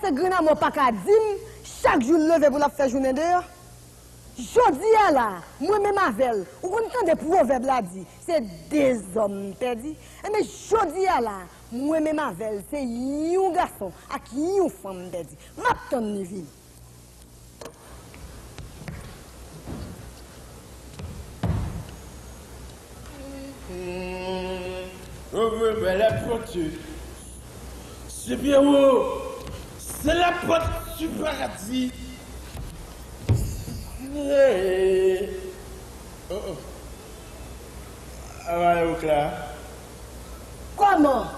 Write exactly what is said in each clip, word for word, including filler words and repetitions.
Se Grenn Amò pa ka di m, chak jou l leve pou l ap fè jounen deyò. Jodi a la, mwen menm avè l, ou konn tande pwovèb la di, se de zòm m pèdi. Enben, jodi a la, mwen menm avè l, se yon gason ak yon fanm m pèdi. M ap tann li vini. Ouvre belle porte. Sipyewo, se la porte du paradis. Hey. Oh, oh. Avale ou kla. Kòman?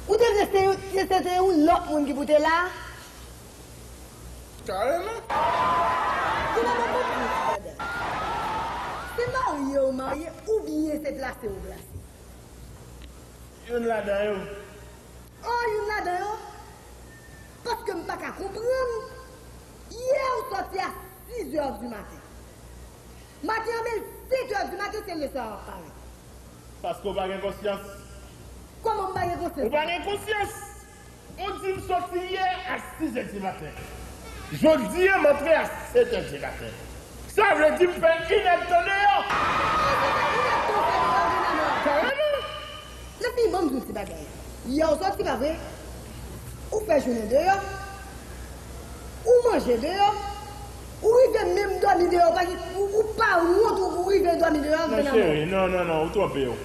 Ou te vle se, se, se te yon lòt moun ki pou te la? Kareman. Ou pa konprann ti bagay. Se marye ou marye oubyen se plase ou plase? Youn ladan yo. Oh, youn ladan yo? Paske m pa ka konprann. Yè ou sòti a sis è di maten. Maten an bèl sèt è di maten, se lè sa w ap parèt. Paske w pa gen konsyans. Kòman m pa gen konsyans? Ou pa gen konsyans. Ou di m sòti yè a sis è di maten. Jodi a, m antre a sèt è di maten. Sa vle di m fè inèdtan deyò. Kareman. Lefini, ban m di w ti bagay. Yè w sòti, pa vre? Ou fè jounen deyò. Ou manje deyò. Ou rive menm dòmi deyò. Pa gen, ou, ou pa wont ou, ou rive dòmi deyò. Non, cheri, non, non, non, ou twonpe w.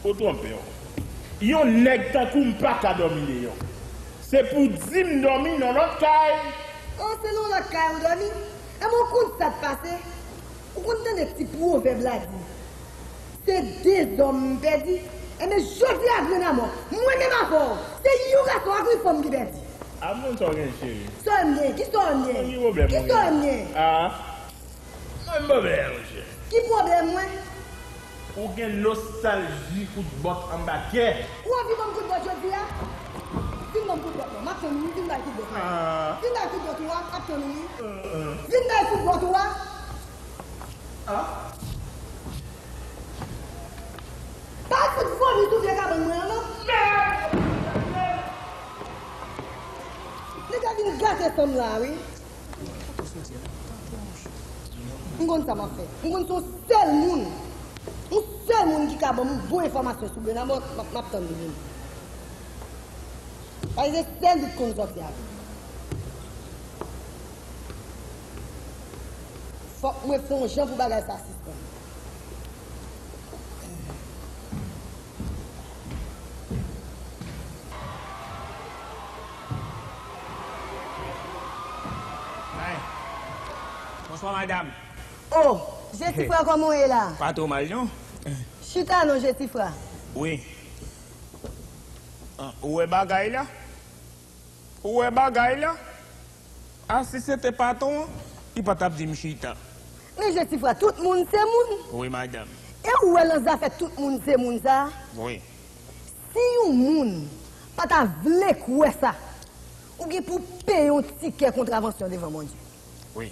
Ou twonpe w. Yon nèg tankou m pa ka dòmi deyò. Se pou di m dòmi nan lòt kay. Oh, se nan lòt kay ou dòmi? Enben, ou konn sa k pase? Ou konn tande ti pwovèb la di, se de zòm m pèdi? Enben, jodi a, Grenn Amò, mwen menm avè w, se yon gason ak yon fanm ki pèdi. A, moun sa w gen, cheri? Sa w gen? Ki sa w gen? Ki pwoblèm ou gen? Ki sa w gen? A. Mwen m pwoblèm, monchè. Ki pwoblèm mwen? Ou gen nostalji kout bòt anba kè. Ou anvi ban m kout bòt jodi a? Vin ban m kout bòt mwen, m ap tann ou wi, vin bay kout bòt mwen. Ah. Vin bay kout bòt ou a, m ap tann ou wi. Vin bay kout bòt ou a. Ah. Pa fout vomi sou vye kabann mwen an non. Nèg la vin gate san m la wi. M konn sa m ap fè. M konn se yon sèl moun. Yon sèl moun ki ka ban m bon enfòmasyon sou Grenn Amò, m ap, m ap tann li vini. Paske se sèl li k konn sòti avè m. Fòk mwen fè yon jan pou bagay sa sispann. Ay. Bonswa, madanm. Oh, Jetifra, kòman w ye la? Pa twò mal, non. Chita non, Jetifra. Wi. Ah, ou wè bagay la? Ou wè bagay la? A, si se te patwon an, li pa t ap di m chita. Men Jetifra, tout moun se moun. Wi, madanm. E ou wè nan zafè tout moun se moun sa a? Wi. Si yon moun pa ta vle kwè sa, ou gen pou peye yon tikè kontravansyon devan Bondye. Wi.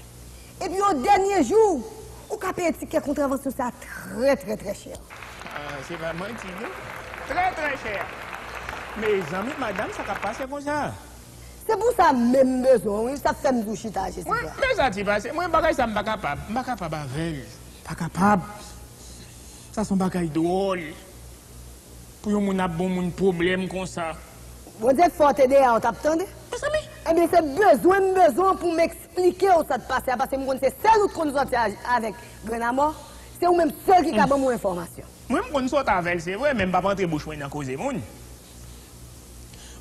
Epi o dènye jou, ou ka peye tikè kontravansyon sa a trè, trè, trè chè. Ah, se pa manti, non. Trè, trè chè. Mezanmi, madanm, sa k ap pase konsa? Se pou sa menm m bezwen w wi, sa fè m di w chita, Jetifra. Mwen, men sa ti pase, mwen bagay sa m pa kapab, m pa kapab avè l. Pa kapab. Sa se yon bagay dwòl. Pou yon moun ap bon moun pwoblèm konsa. Bondye fè w te deyò, w t ap tande? Mezanmi. Ebyen, se bezwen m bezwen w pou m eksplike w sa k pase a, paske m konn se sèl ou t konn sòti a, avèk Grenn Amò, se ou menm sèl ki ka ban m yon enfòmasyon. Mwen, m konn sòti avè l, se vre, men m p ap antre bouch mwen nan koze moun.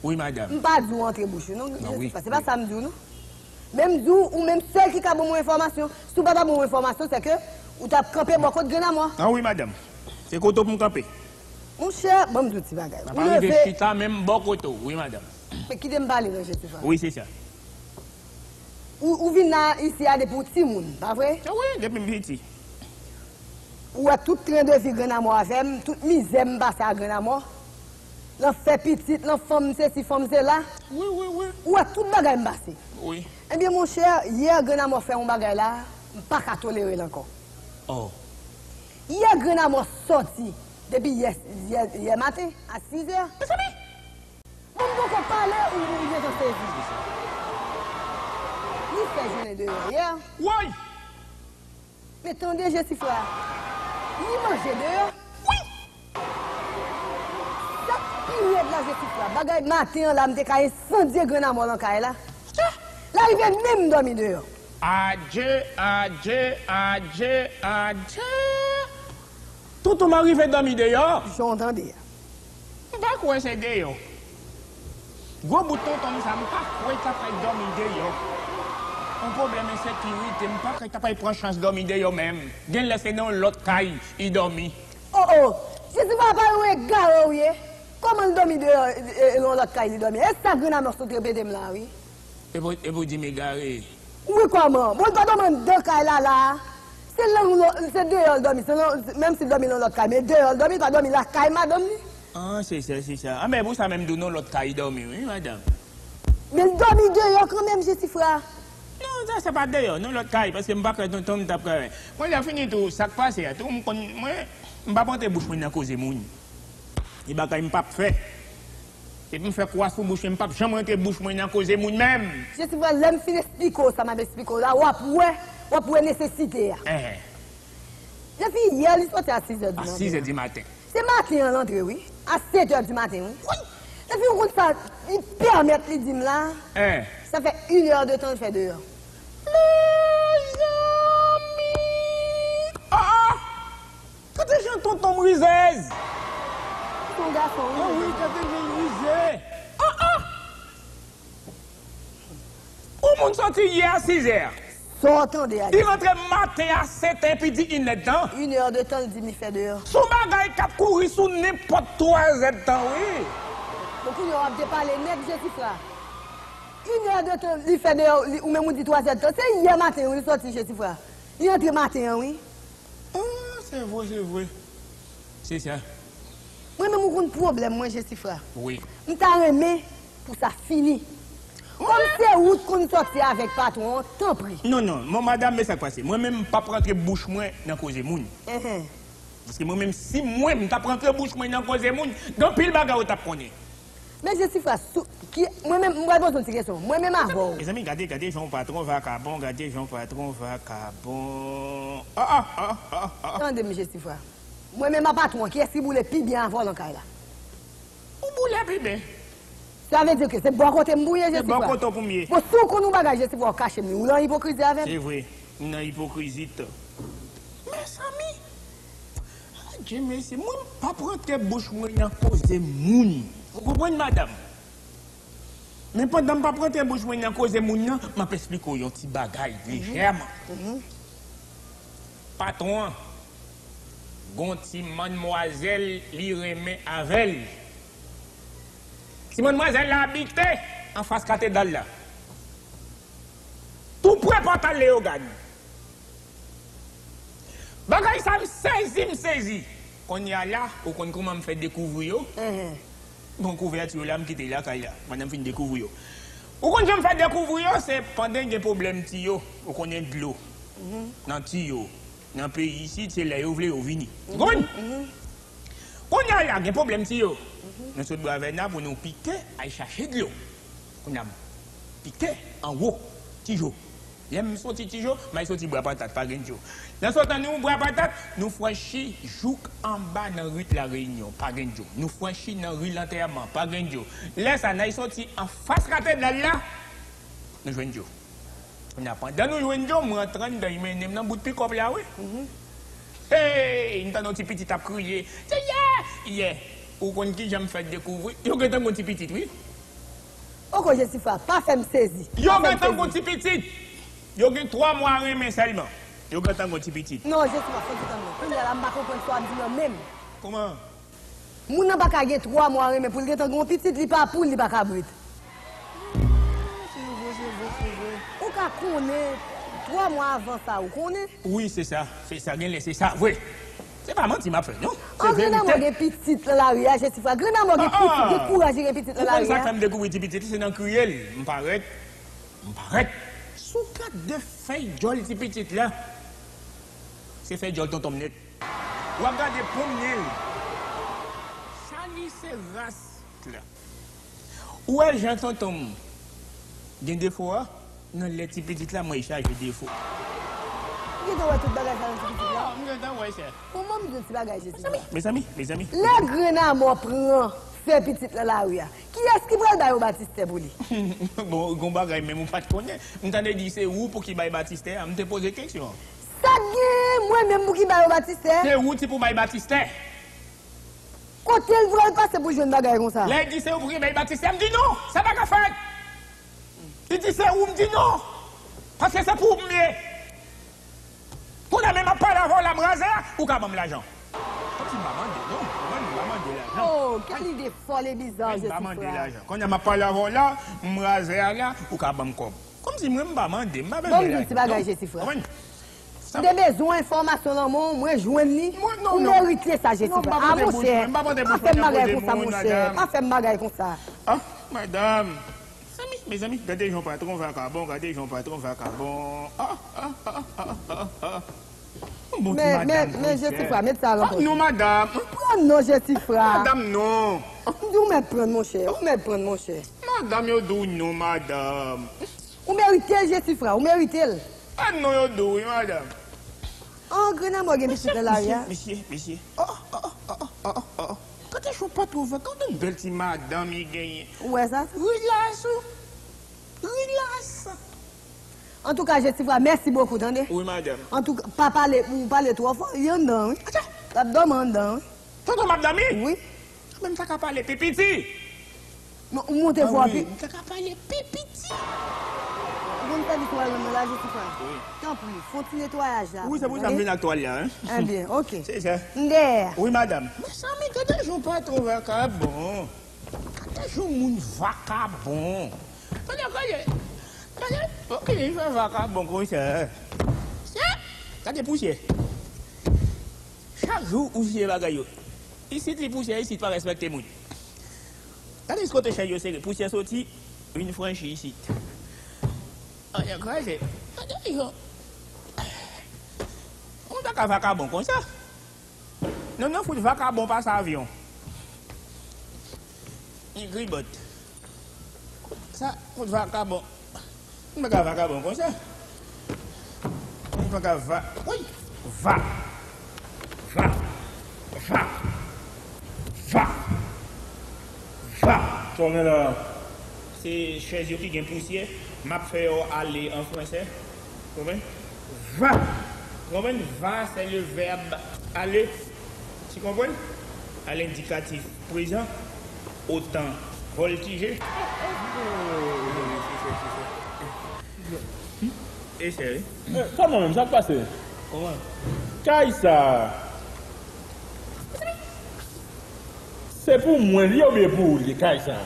Wi, madanm. M pa di w antre bouch ou, non. Non, wi, se pa sa m di w, non. Men m di w, ou menm sèl ki ka ban m yon enfòmasyon. Si w pa ta ban m yon enfòmasyon, se ke ou t ap kanpe bò kot Grenn Amò. Ah wi, madanm. Se kote w pou m kanpe. Monchè, ban m di w ti bagay. M ap rive chita menm bò kote w, wi, madanm. Men kite m pale non, Jetifra. Wi, se sa. Ou, ou vin la isi a depi w timoun, pa vre? Ah wi, depi m piti. Ou wè tout tren de vi Grenn Amò avè m, tout mizè m pase a Grenn Amò. Nan fè pitit, nan fanm sesi, fanm sela. Wi, wi, wi. Ou wè tout bagay m pase. Wi. Ebyen, monchè, yè Grenn Amò fè yon bagay la, m pa ka tolere l ankò. Oh. Yè Grenn Amò sòti depi yè, yè, yè maten a sizè. Mezanmi! Bon, m poko pale, ou, ou deja sezi. Li fè jounen deyò yè. Woy! Men tande Jesifra. Li manje deyò. Wi! Sa k pi rèd la, Jesifra, bagay maten an la, m te ka ensandye grenn amò lan kay la. L arive menm dòmi deyò. Adje, adje, adje, adje. Tonton m arive dòmi deyò. Jan w tande a. M pa kwè se deyò. Gwo bout tonton m sa, m pa kwè l ta pral dòmi deyò. Yon pwoblèm ensekirite, m pa kwè l ta pral pran chans dòmi deyò menm. Genlè se nan yon lòt kay li dòmi. O, o! Jesifra, pa yon egare w ye. Kòman l dòmi deyò, e, e, yon lòt kay li dòmi? E sa grenn amò sot repete m la, wi. Epi w, epi w di m egare. Wi, kòman? Bon, li pa dòmi anndan kay la, la. Se nan yon lò-, se deyò l dòmi, se nan, menm si l dòmi nan lòt kay, men deyò l dòmi, li pa dòmi lakay madanm li. Ah, se sa, se sa. Ah, men pou sa menm tou nan lòt kay li dòmi, wi, madanm. Men l dòmi deyò kanmenm, Jesifra. Non, sa, sa pa deyò, nan lòt kay, paske m pa kwè tonton m t ap kwè. Mwen, lè fini tou, sa k pase a tou, m konn, mwen, m p ap antre bouch mwen nan koze moun. E bagay m p ap fè. Depi m fè kwa sou bouch mwen, m p ap janm rantre bouch mwen nan koze moun menm. Jesifra, lè m fin esplike w sa m ap esplike w la, w ap wè, w ap wè nesesite a. Enhen. Lè fini yè, li soti a sis è di maten. A sis è di maten. Se maten an l antre, wi. A sèt è di maten, wi. Wi! Lè fini, ou konn sa li pèmèt li di m la? Enhen. Sa fè inè de tan l fè deyò. Mezanmi! Ah, ah! Gade jan tonton m rizèz! Se yon gason, wi. Ah wi, gade jan l rize! Ah, ah! Yon moun soti yè a sis è. Sa w tande a? Li rantre maten a sèt è epi di inè de tan. Inè de tan l di m li fè deyò. Sou bagay k ap kouri sou nenpòt twa è de tan, wi. Bon, kounye a w ap depale nèt, Jesifra. Inè de tan li fè deyò, li, ou menm ou di twa è de tan. Se yè maten, wi, li soti, Jesifra. Li antre maten an, wi. Ah, se vre, se vre. Se sa. Mwen menm, ou konn pwoblèm mwen, Jesifra. Wi. M ta renmen pou sa fini. Kòm se ou t konn sòti avèk patwon an, tanpri. Non, non, mon madanm, men sa k pase. Mwen menm, m p ap rantre bouch mwen nan koze moun. Enhen. Paske mwen menm, si mwen, m t ap rantre bouch mwen nan koze moun, gen anpil bagay ou t ap konnen. Men Jesifra, sou, ki, mwen menm, m pral poze yon ti kesyon. Mwen menm avè w. Mezanmi, gade, gade jan yon patwon vakabon, gade jan yon patwon vakabon. Ah, ah, ah, ah, ah. Tande m, Jesifra. Mwen menm a patwon an, kiyès ki boule pi byen avè w nan kay la? Ou boule pi byen. Sa vle di ke se bò kote m pou ye, Jesifra? Se bò kote w pou m ye. Bon, si w konn yon bagay, Jesifra, w kache m li. Ou nan ipokrizi avè m? Se vre. M nan ipokrizi tou. Mezanmi! Adje mesye, mwen m p ap rantre bouch mwen nan koze moun. Ou konprann, madanm? Men pandan m p ap rantre bouch mwen nan koze moun nan, m ap esplike w yon ti bagay lejèman. Mhm. Patwon an, gon ti manmwazèl li renmen avè l. Ti manmwazèl la abite anfas katedral la. Tou pre pòtay Leyogàn. Bagay sa m sezi, m sezi. Kounye a la, ou konn kouman m fè dekouvri yo? Enhen. Bon, kouvèti yo la, m kite lakay la, pandan m fin dekouvri yo. Ou konn jan m fè dekouvri yo, se pandan gen pwoblèm tiyo, ou konnen dlo. Mhm. Nan tiyo, nan peyi isit, se lè yo vle yo vini. Ou konprann? Mhm, mhm. Kounye a la, gen pwoblèm tiyo. Mhm. Nou sot Bwavèna pou nou pike, al chache dlo. Kounye a, pike anwo, Tijo. Lè m soti Tijo, m al soti Bwa Patat, pa gen dlo. Nan sot anwo Bwa Patat, nou franchi jouk anba nan ri Lareyinyon, pa gen dlo. Nou franchi nan ri Lantèman, pa gen dlo. Lè sa, n al soti anfas katedral la, nou jwenn dlo. Kounye a, pandan nou jwenn dlo, m rantre anndan, li mennen m nan bout pikòp la, wi. Mhm. Hey! M tande yon ti pitit ap kriye, "Seyè! Seyè!" Ou konn ki jan m fè dekouvri? Yo gentan gon ti pitit, wi. Oko, Jesifra, pa fè m sezi. Yo gentan gon ti pitit. Yo gen twa mwa renmen sèlman. Yo gentan gon ti pitit. Non, Jesifra, fò w tann mwen. Kounye a la, m pa konprann sa w ap di m nan menm. Kòman? Moun nan pa ka gen twa mwa renmen pou l gentan gen yon pitit, li pa poul, li pa kabrit. Se vre, se vre, se vre. Ou ka konnen twa mwa avan sa, ou konnen? Wi, se sa, se sa, genlè se sa vre. Se pa manti m ap fè, non. Se verite. An, grenn amò gen pitit nan lari a, Jesifra. Grenn amò gen pitit, gen kouraj li gen pitit nan lari a. Ou konn sa k fè m dekouvri ti pitit, se nan kriye l. M parèt, m parèt. Si w gade fèy djòl ti pitit la, se fèy djòl tonton m nèt. W ap gade ponm nen l. Sa li se ras la. Ou wè jan tonton m gen defo a? Nan lè ti pitit la, mwen chaje defo. Ou gentan wè tout bagay sa nan ti pitit la? Oh, m gentan wè, chè. Bon, ban m di yon ti bagay, Jezi. Mezanmi, mezanmi, mezanmi. Lè grenn amò pran fè pitit lan lari a, kiyès ki pral ba yo batistè pou li? Bon, gon bagay menm ou pa t konnen. M tande di se ou pou ki bay batistè a. M te poze keksyon an. Sa k gen, mwen menm pou ki ba yo batistè? Se ou ti pou bay batistè. Kote l pral pase pou jwenn bagay konsa? Lè l di se ou pou ki bay batistè, m di non, sa pa ka fèt. Li di se ou, m di non. Paske se pou ou m ye. Kounye a menm ap pale avè w la, m razè a, ou ka ban m lajan. Kòmsi m pa mande, non, mwen m pa mande lajan. Oh, quelle idée folle et bizarre, Jezifra. Mwen m pa mande lajan. Kounye a m ap pale avè w la, m razè a la, ou ka ban m kòb. Kòmsi mwen m pa mande, m pa bezwen lajan. Ban m di ti bagay, Jezifra. Konprann? M te bezwen enfòmasyon nan men w, mwen jwenn li. Ou merite sa, Jezifra. A, monchè, pa fè m bagay konsa, monchè. Pa fè m bagay konsa. Ah, madanm. Mezanmi, mezanmi, gade jan patwon vakabon, gade jan patwon vakabon. Ah, ah, ah, ah, ah, ah. Bon ti Men, madanm, men, men, monchè. Jezifra, met sa nan pòch. Ah, non, madanm. Pran non, Jezifra. Madanm, non. M di w mèt pran, monchè. Ou mèt pran, monchè. Madanm, yo di w non, madanm. Ou merite l, Jezifra. Ou merite l. Ah, non, yo di w wi, madanm. An, grenn amò gen pitit nan lari a. Mesye, mesye, mesye. Oh, oh, oh, oh, oh, oh, oh. Gade jan patwon vakabon, bèl ti madanm li genyen. Ou wè sa? Rilas ou. Rilas. Antouka, Jezifra, mèsi bokou, tande. Wi, madanm. Antouka, pa pale, ou pale twò fò, li anndan, wi. Atcha. L ap dòmi anndan, wi. Tonton, m ap dòmi? Wi. Menm sa ka pale pi piti. Non, ou monte vwa pi. Ah wi, m ta ka pale pi piti. Ou konn sèvis ou al rann nan la, Jezifra? Wi. Tanpri, fè yon ti netwayaj la. Wi, se pou sa m vin ak twal la, en. Ebyen, oke. Se sa. M dèyè. Wi, madanm. Mezanmi, gade jan patwon vakabon. Gade jan moun vakabon. Gade, gade. Gade. Oke, li fè vakabon konsa. Gade pousyè. Chak jou ou siye bagay yo. Isit li pousyè, isit pa respekte moun. Gade kote chèz yo sere, pousyè soti, vin franchi isit. Anyen kraze. Gade yo. Ou ta ka vakabon konsa. Non, non, fout vakabon pase avyon. Li gribòt. Sa, fout vakabon. M pa ka vakabon konsa. M pa ka va. Woy! Va! Va! Va! Va! Va! Sa w gen la? Se chèz yo ki gen pousyè. M ap fè yo ale an fransè. Konprann? Va! Konprann? Va, c'est le verbe aller. Tu comprends? À l'indicatif présent, au temps voltigé. E sè, wi. Eh, kòman menm, sa k pase? Kòman? Kay sa, se pou mwen li ye oubyen pou ou li ye, kay sa?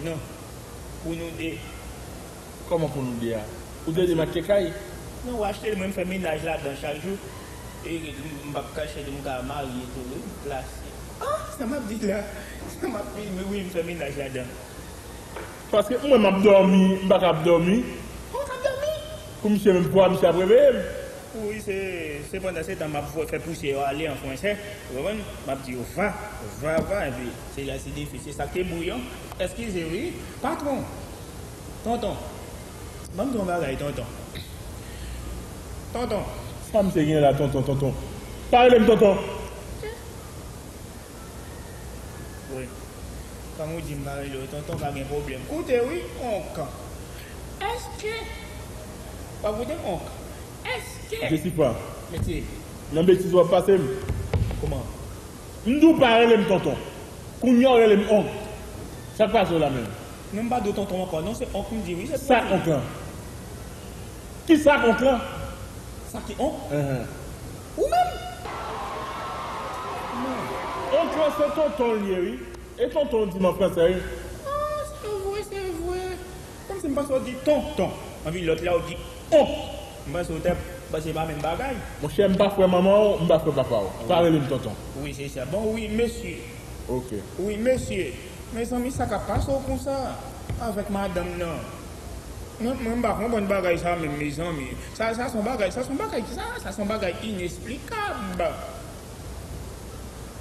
Non. Pou nou de. Kòman pou nou de a? Ou te demak ke kay? Non, ou achte l, mwen m fè menaj ladan chak jou. E m p ap kache, m ka marye tou, wi, m plase. Ah, sa m ap di la? Sa m ap di, wi, wi, m fè menaj ladan. Paske mwen m ap dòmi, m pa ka ap dòmi. Ou p ap dòmi? Pou misye menm, pou misye ap reveye m. Wi, se, se pandan se tan m ap fè pousyè yo ale an fransè, ou konprann? M ap di yo va, va, va, epi se la se defi, se sa k te bouyon. Eskize, wi, patwon. Tonton, ban m di yon bagay, tonton. Tonton. Sa misye gen la, tonton, tonton? Pa rele m tonton. Wi. Kòm ou di m pa rele w tonton, pa gen pwoblèm. Koute wi, onk. Èske, w ap koute, onk? Èske Jessica, mesye, nan betiz w ap pase m. Kòman? M di w pa rele m tonton. Kounye a w rele m onk. Sa k pase w la menm? Non, m pa di w tonton ankò non, se onk m di wi, se sa. Onk lan? Kisa k onk lan? Sa ki onk? Enhen. Ou menm? Onk lan se tonton l ye wi. E tonton w di m an fransè wi. Ah, se vre, se vre. Kòmsi m panse w di tonton. Anpi lòt la w di onk. M panse w te panse pa menm bagay. Monchè, m pa frè manman w, m pa frè papa w. Pa rele m tonton. Wi, se sa. Bon, wi, mesye. Ok. Wi, mesye. Mezanmi, sa k ap pase w konsa avèk madanm nan? Mwen, mwen, m pa konprann bagay sa menm, mezanmi. Sa, sa se yon bagay, sa se yon bagay, sa, sa se yon bagay inesplikab.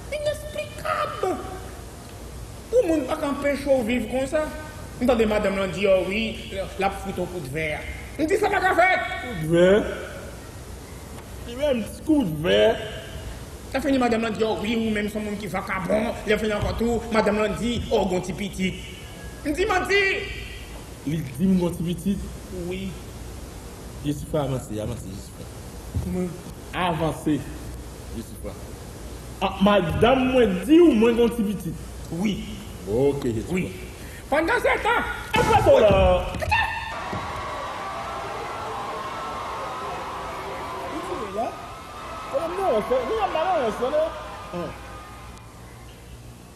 Inesplikab! Yon moun pa ka anpeche w viv konsa. M tande madanm lan di, "Oh wi, l ap fout yon kout vè." M di, "Sa pa ka fèt!" Kout vè? Li menm, ti kout vè. Lè fini, madanm lan di, "Oh wi, ou menm se yon moun ki vakabon." Lè fini ankò tou, madanm lan di, "Oh, gon ti pitit." M di, "Manti!" Li di m gon ti pitit? Wi. Jesifra, avanse, avanse, Jesifra. Mwen. Avanse, Jesifra. Ah, madanm mwen di w mwen gon ti pitit? Wi. Ok, Jesifra. Wi. Pandan se tan, ap pase w la. Ou tire la? Kòm nou an fè, nou an mal an fè, non? An.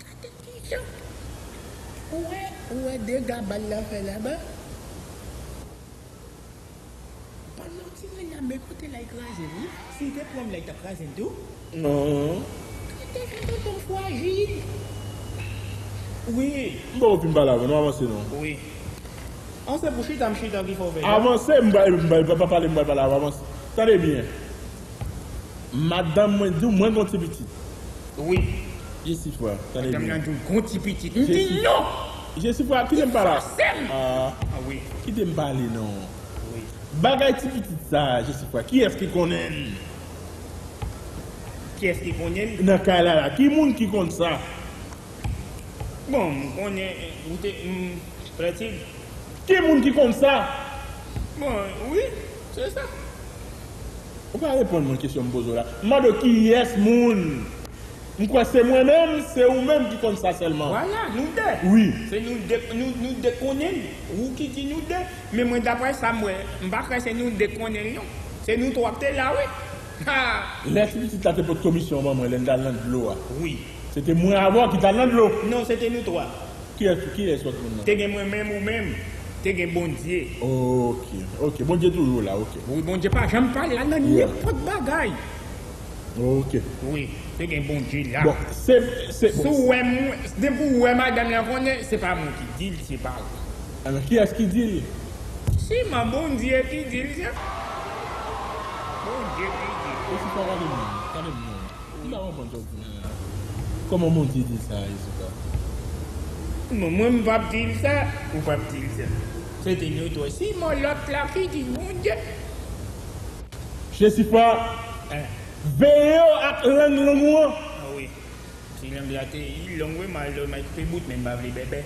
Gade kijan. Ou wè, ou wè dega bal la fè laba? Bal la tire la, men kote l al kraze l, wi. Si l te pran l la, li t ap kraze l tou. Non. Gade jan tonton frajil. Wi. M pa wè w fin pale avè nou, avanse non. Wi. An, se pou chita m chita ki fè w fè sa. Avanse, m pa, m pa, pa, pa pale, m pa pale avè w, avanse. Tande byen. Madanm mwen di w mwen gon ti pitit. Wi. Jesifra, tande byen. Madanm nan di w gon ti pitit. M di non! Jesifra, kite m pale. Li fòse m. Ah. Ah wi. Kite m pale non. Wi. Bagay ti pitit sa, Jesifra, kiyès ki konnen l? Kiyès ki konnen l? Nan kay la la, ki moun ki konn sa? Bon, m konnen, ou te, m, Klotid. Ki moun ki konn sa? Bon, wi, se sa. Ou pa reponn mwen kesyon m poze w la. M mande w kiyès moun? M kwè se mwen menm, se ou menm ki konn sa sèlman. Vwala, nou de. Wi. Se nou de, nou, nou de konnen l. Ou ki di nou de, men mwen daprè sa m wè, m pa kwè se nou de konnen l non. Se nou twa k te la, wi. Ha! Lè ti pitit la te pot komisyon ban mwen, lè n t al nan dlo a. Wi. Se te mwen avè w ki t al nan dlo. Non, se te nou twa. Kiyès, kiyès lòt moun nan? Te gen mwen menm, ou menm. Te gen Bondye. Ok, ok. Bondye toujou la, ok. Wi, Bondye pa janm pa la nan nenpòt bagay. Ok. Wi, te gen Bondye la. Bon, se, se, bon. Si w wè mwen, depi w wè madanm lan konnen, se pa mwen ki di l, se pa ou. Alò, kiyès ki di l? Siman Bondye ki di l, sa. Bondye ki di l. E si sa, gade m, gade m non. M pa konprann sa w di m nan. Kòman Bondye di sa, Jesifra? Bon, mwen, m p ap di l sa, ou p ap di l sa. Se te nou twa. Siman lòt la ki di Bondye. Jesifra, veye w ak lang long ou an. Ah wi. Ti lang la te long wi, m al, m al koupe bout, men m pa vle bèbè.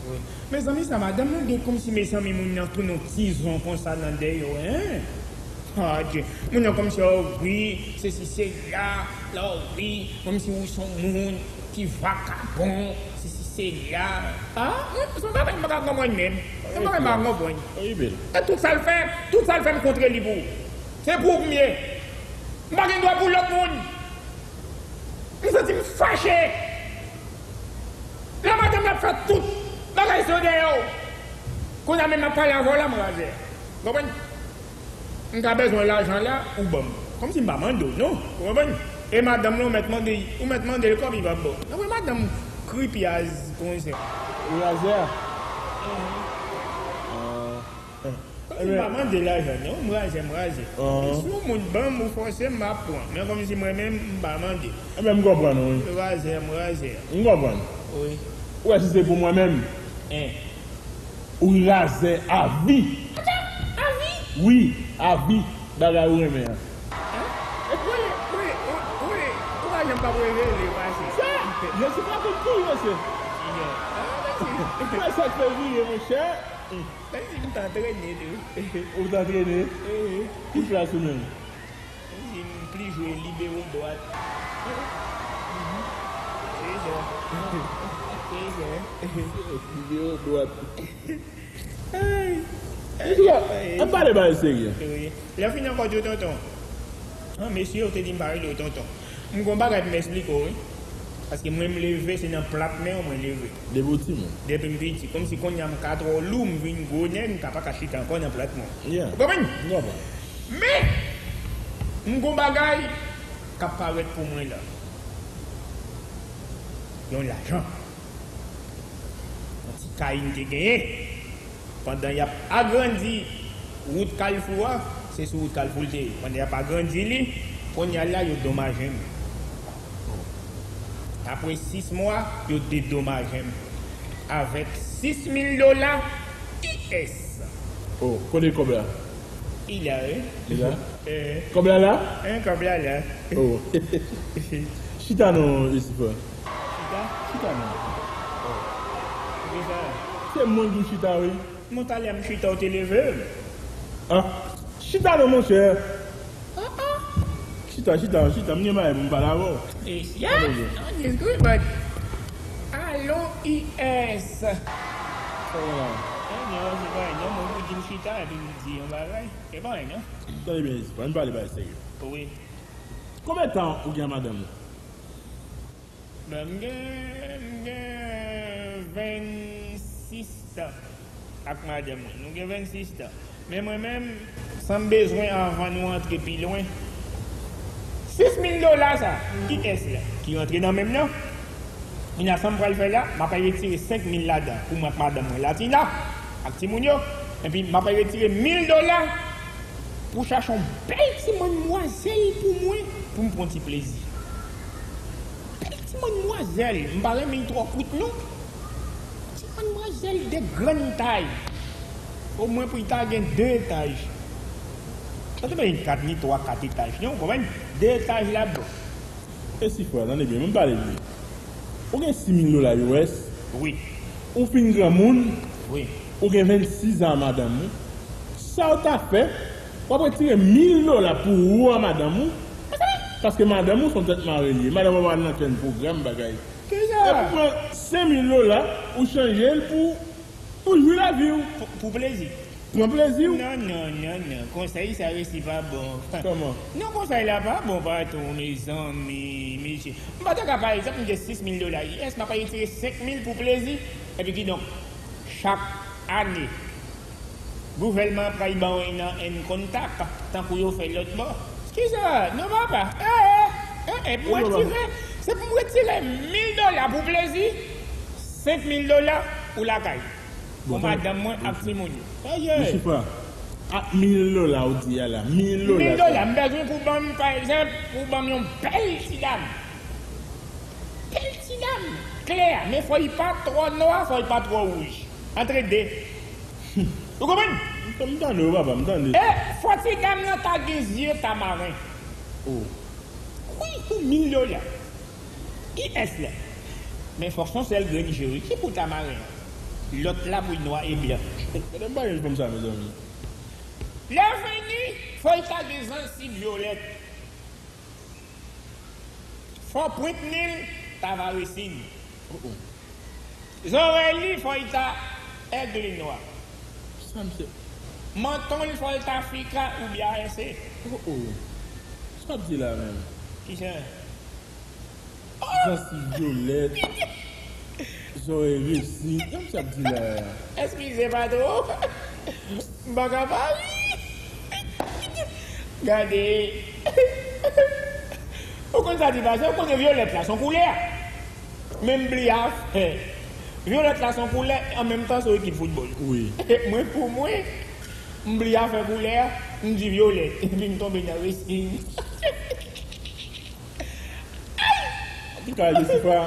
Wi. Mezanmi, sa madanm nan gen kòmsi, mezanmi, moun nan tounen yon tizon konsa nan dèyè w, en? Adje. Moun nan kòmsi, oh wi, sesi sela, la, oh wi, kòmsi ou se yon moun ki vakabon, sesi sela. Ah, mwen, se yon bagay m pa ka konprann menm. Se yon bagay m pa ka konprann. E tout sa l fè, tout sa l fè m kontre li pou ou. Se pou ou m ye. M pa gen dwa pou lòt moun. M santi m fache. Lè madanm nan ap fè tout bagay sa yo dèyè w. Kounye a menm m ap pale avè w la, m razè. Konprann? M ta bezwen lajan la, ou ban m. Kòmsi m pa mande w, non. Ou konprann? E madanm nan, ou mèt mande, ou mèt mande l kòb, li p ap ba w. Nan wè madanm creepy as konsa. Ou razè a? Ah. Kòmsi m pa mande lajan non, m razè, m razè. Si yon moun ban m ou fòse m, m ap pran. Men kòmsi mwen menm, m pa mande. Enben, m konprann ou, wi. M razè, m razè. M konprann. Wi. Ou wè si se pou mwen menm? En. Ou razè avi. Avi? Wi, avi. Bagay ou renmen an. Wi, wi, wi, wi. Ou pa janm p ap revele pase. Sa, je suis pas tout curieux, se. Mwen sa k fè vire, monchè. Kòmsi m t antrene tou. Ou t antrene? Wi. Ki klas ou menm? Kòmsi m plis jwe libero dwat. Se sa. Se sa. Libero dwat. Ay. Mesye, ann pale bagay serye. Wi. Lè fini ankò di w tonton. An, mesye, ou te di m pa rele w tonton. M gon bagay pou m esplike w, wi. Paske mwen, m leve, se nan plat men w mwen leve. Depi w timoun. Depi m piti. Kòmsi kounye a m ka twò lou, m vin gwo nèg, m ka pa ka chita ankò nan plat men w. Yeah. Ou konprann? M konprann. Men, m gon bagay k ap parèt pou mwen la. Yon lajan. Yon ti kay m te genyen. Pandan y ap agrandi wout Kalfou a, se sou wout Kalfou l te ye. Pandan y ap agrandi li, kounye a la, yo domaje m. Apre sis mwa, yo dedomaje m. Avèk sis mil dola U S. Oh, kote kòb la? Li la, wi. Li la? Eh. Kòb la la? Hein, kòb la la. Oh. Chita non, Lucifer. Chita? Chita non. Oh. Poukisa? Se mwen ki chita, wi. Mwen talè m chita, ou te leve m. Ah, chita non, monchè. Ah, ah. Chita, chita, chita, m gen bagay pou m pale avè w. Eh, yeah, it's good, but alon U S. Sa w la? Eh, non, se pa, non, mwen pou di m chita, epi m di yon bagay. Se pa, non. Tande byen, Lucifer, ann pale bagay serye. Wi. Konbyen tan ou gen ak madanm ou? Bon, m gen, m gen vennsis tan ak madanm mwen. Nou gen vennsis tan. Men mwen menm, sa m bezwen anvan nou antre pi lwen, sis mil dola sa, ki S la, ki rantre nan men m nan. Kounye a, sa m pral fè la, m ap al retire senk mil ladan pou mwen ak madanm mwen, Latina, ak timoun yo. Epi, m ap al retire mil dola pou chache yon bèl ti manmwazèl pou mwen, pou m pran ti plezi. Bèl ti manmwazèl, m pa renmen l twò kout non. Ti manmwazèl de grann tay. Omwen pou l ta gen de etaj. Pa ta gen kat ni twa, kat etaj non, ou konprann? De etaj la bon. Lucifer, tande byen, men m pale byen. Ou gen sis mil dola U S. Wi. Ou fin granmoun. Wi. Ou gen vennsis an a madanm ou. Sa w ta fè, w ap retire mil dola pou ou a madanm ou. Paske madanm ou se yon tèt mare li ye. Madanm ou pa nan kenn pwogram bagay. Kisa? Epi pran senk mil dola, ou chanje l pou, pou jwi lavi w. Pou, pou plezi. Pran plezi w. Non, non, non, non. Konsèy sa resi pa bon. Kòman? Non, konsèy la pa bon patwon, mezanmi, mesye. M pa ta ka, pa egzanp, m gen sis mil dola U S, m ap retire senk mil pou plezi. Epi kidonk, chak ane, gouvèlman an pral ba w nan en kontak, tankou yo fè lòt bò. Kisa? Non, papa. Eh, eh, eh, eh, pou m retire, se pou m retire mil dola pou plezi, senk mil dola ou lakay. Bon, pou madanm mwen ak timoun yo. Lucifer, ak mil dola ou di a la, mil dola. Mil dola, m bezwen pou ban m, pa egzanp, pou ban m yon bèl ti dam. Bèl ti dam, klè, men fò l pa twò nwa, fò l pa twò wouj. Antre de. Ou konprann? M tande w, papa, m tande. E fò ti dam nan ta gen zye tamaren. Oh. Wi, pou mil dola. U S la. Men fòk se yon sèl grenn je wi ki pou tamaren an. Lòt la pou l nwa e blan. Gade m pa gen fanm sa, mezanmi. Lè vini, fò l ta gen zansiv vyolèt. Fò pwent nez l ta varesin. Oh, oh. Zòrèy li fò l ta ègle nwa. Sa misye. Manton l fò l ta fika oubyen A S E. Oh, oh. Sa w ap di la menm? Kisa? Zansiv vyolèt. Zòrèy resi. Sa misye ap di la? Eskize patwon. M pa ka pa ri. Gade. Ou konn sa ki pase? Ou konnen vyolèt la se yon koulè. Men m bliye afè. Vyolèt la se yon koulè, an menm tan se yon ekip foutbòl. Wi. Mwen, pou mwen, m bliye afè koulè a, m di vyolèt. Epi m tonbe nan resin. Antouka, Lucifer,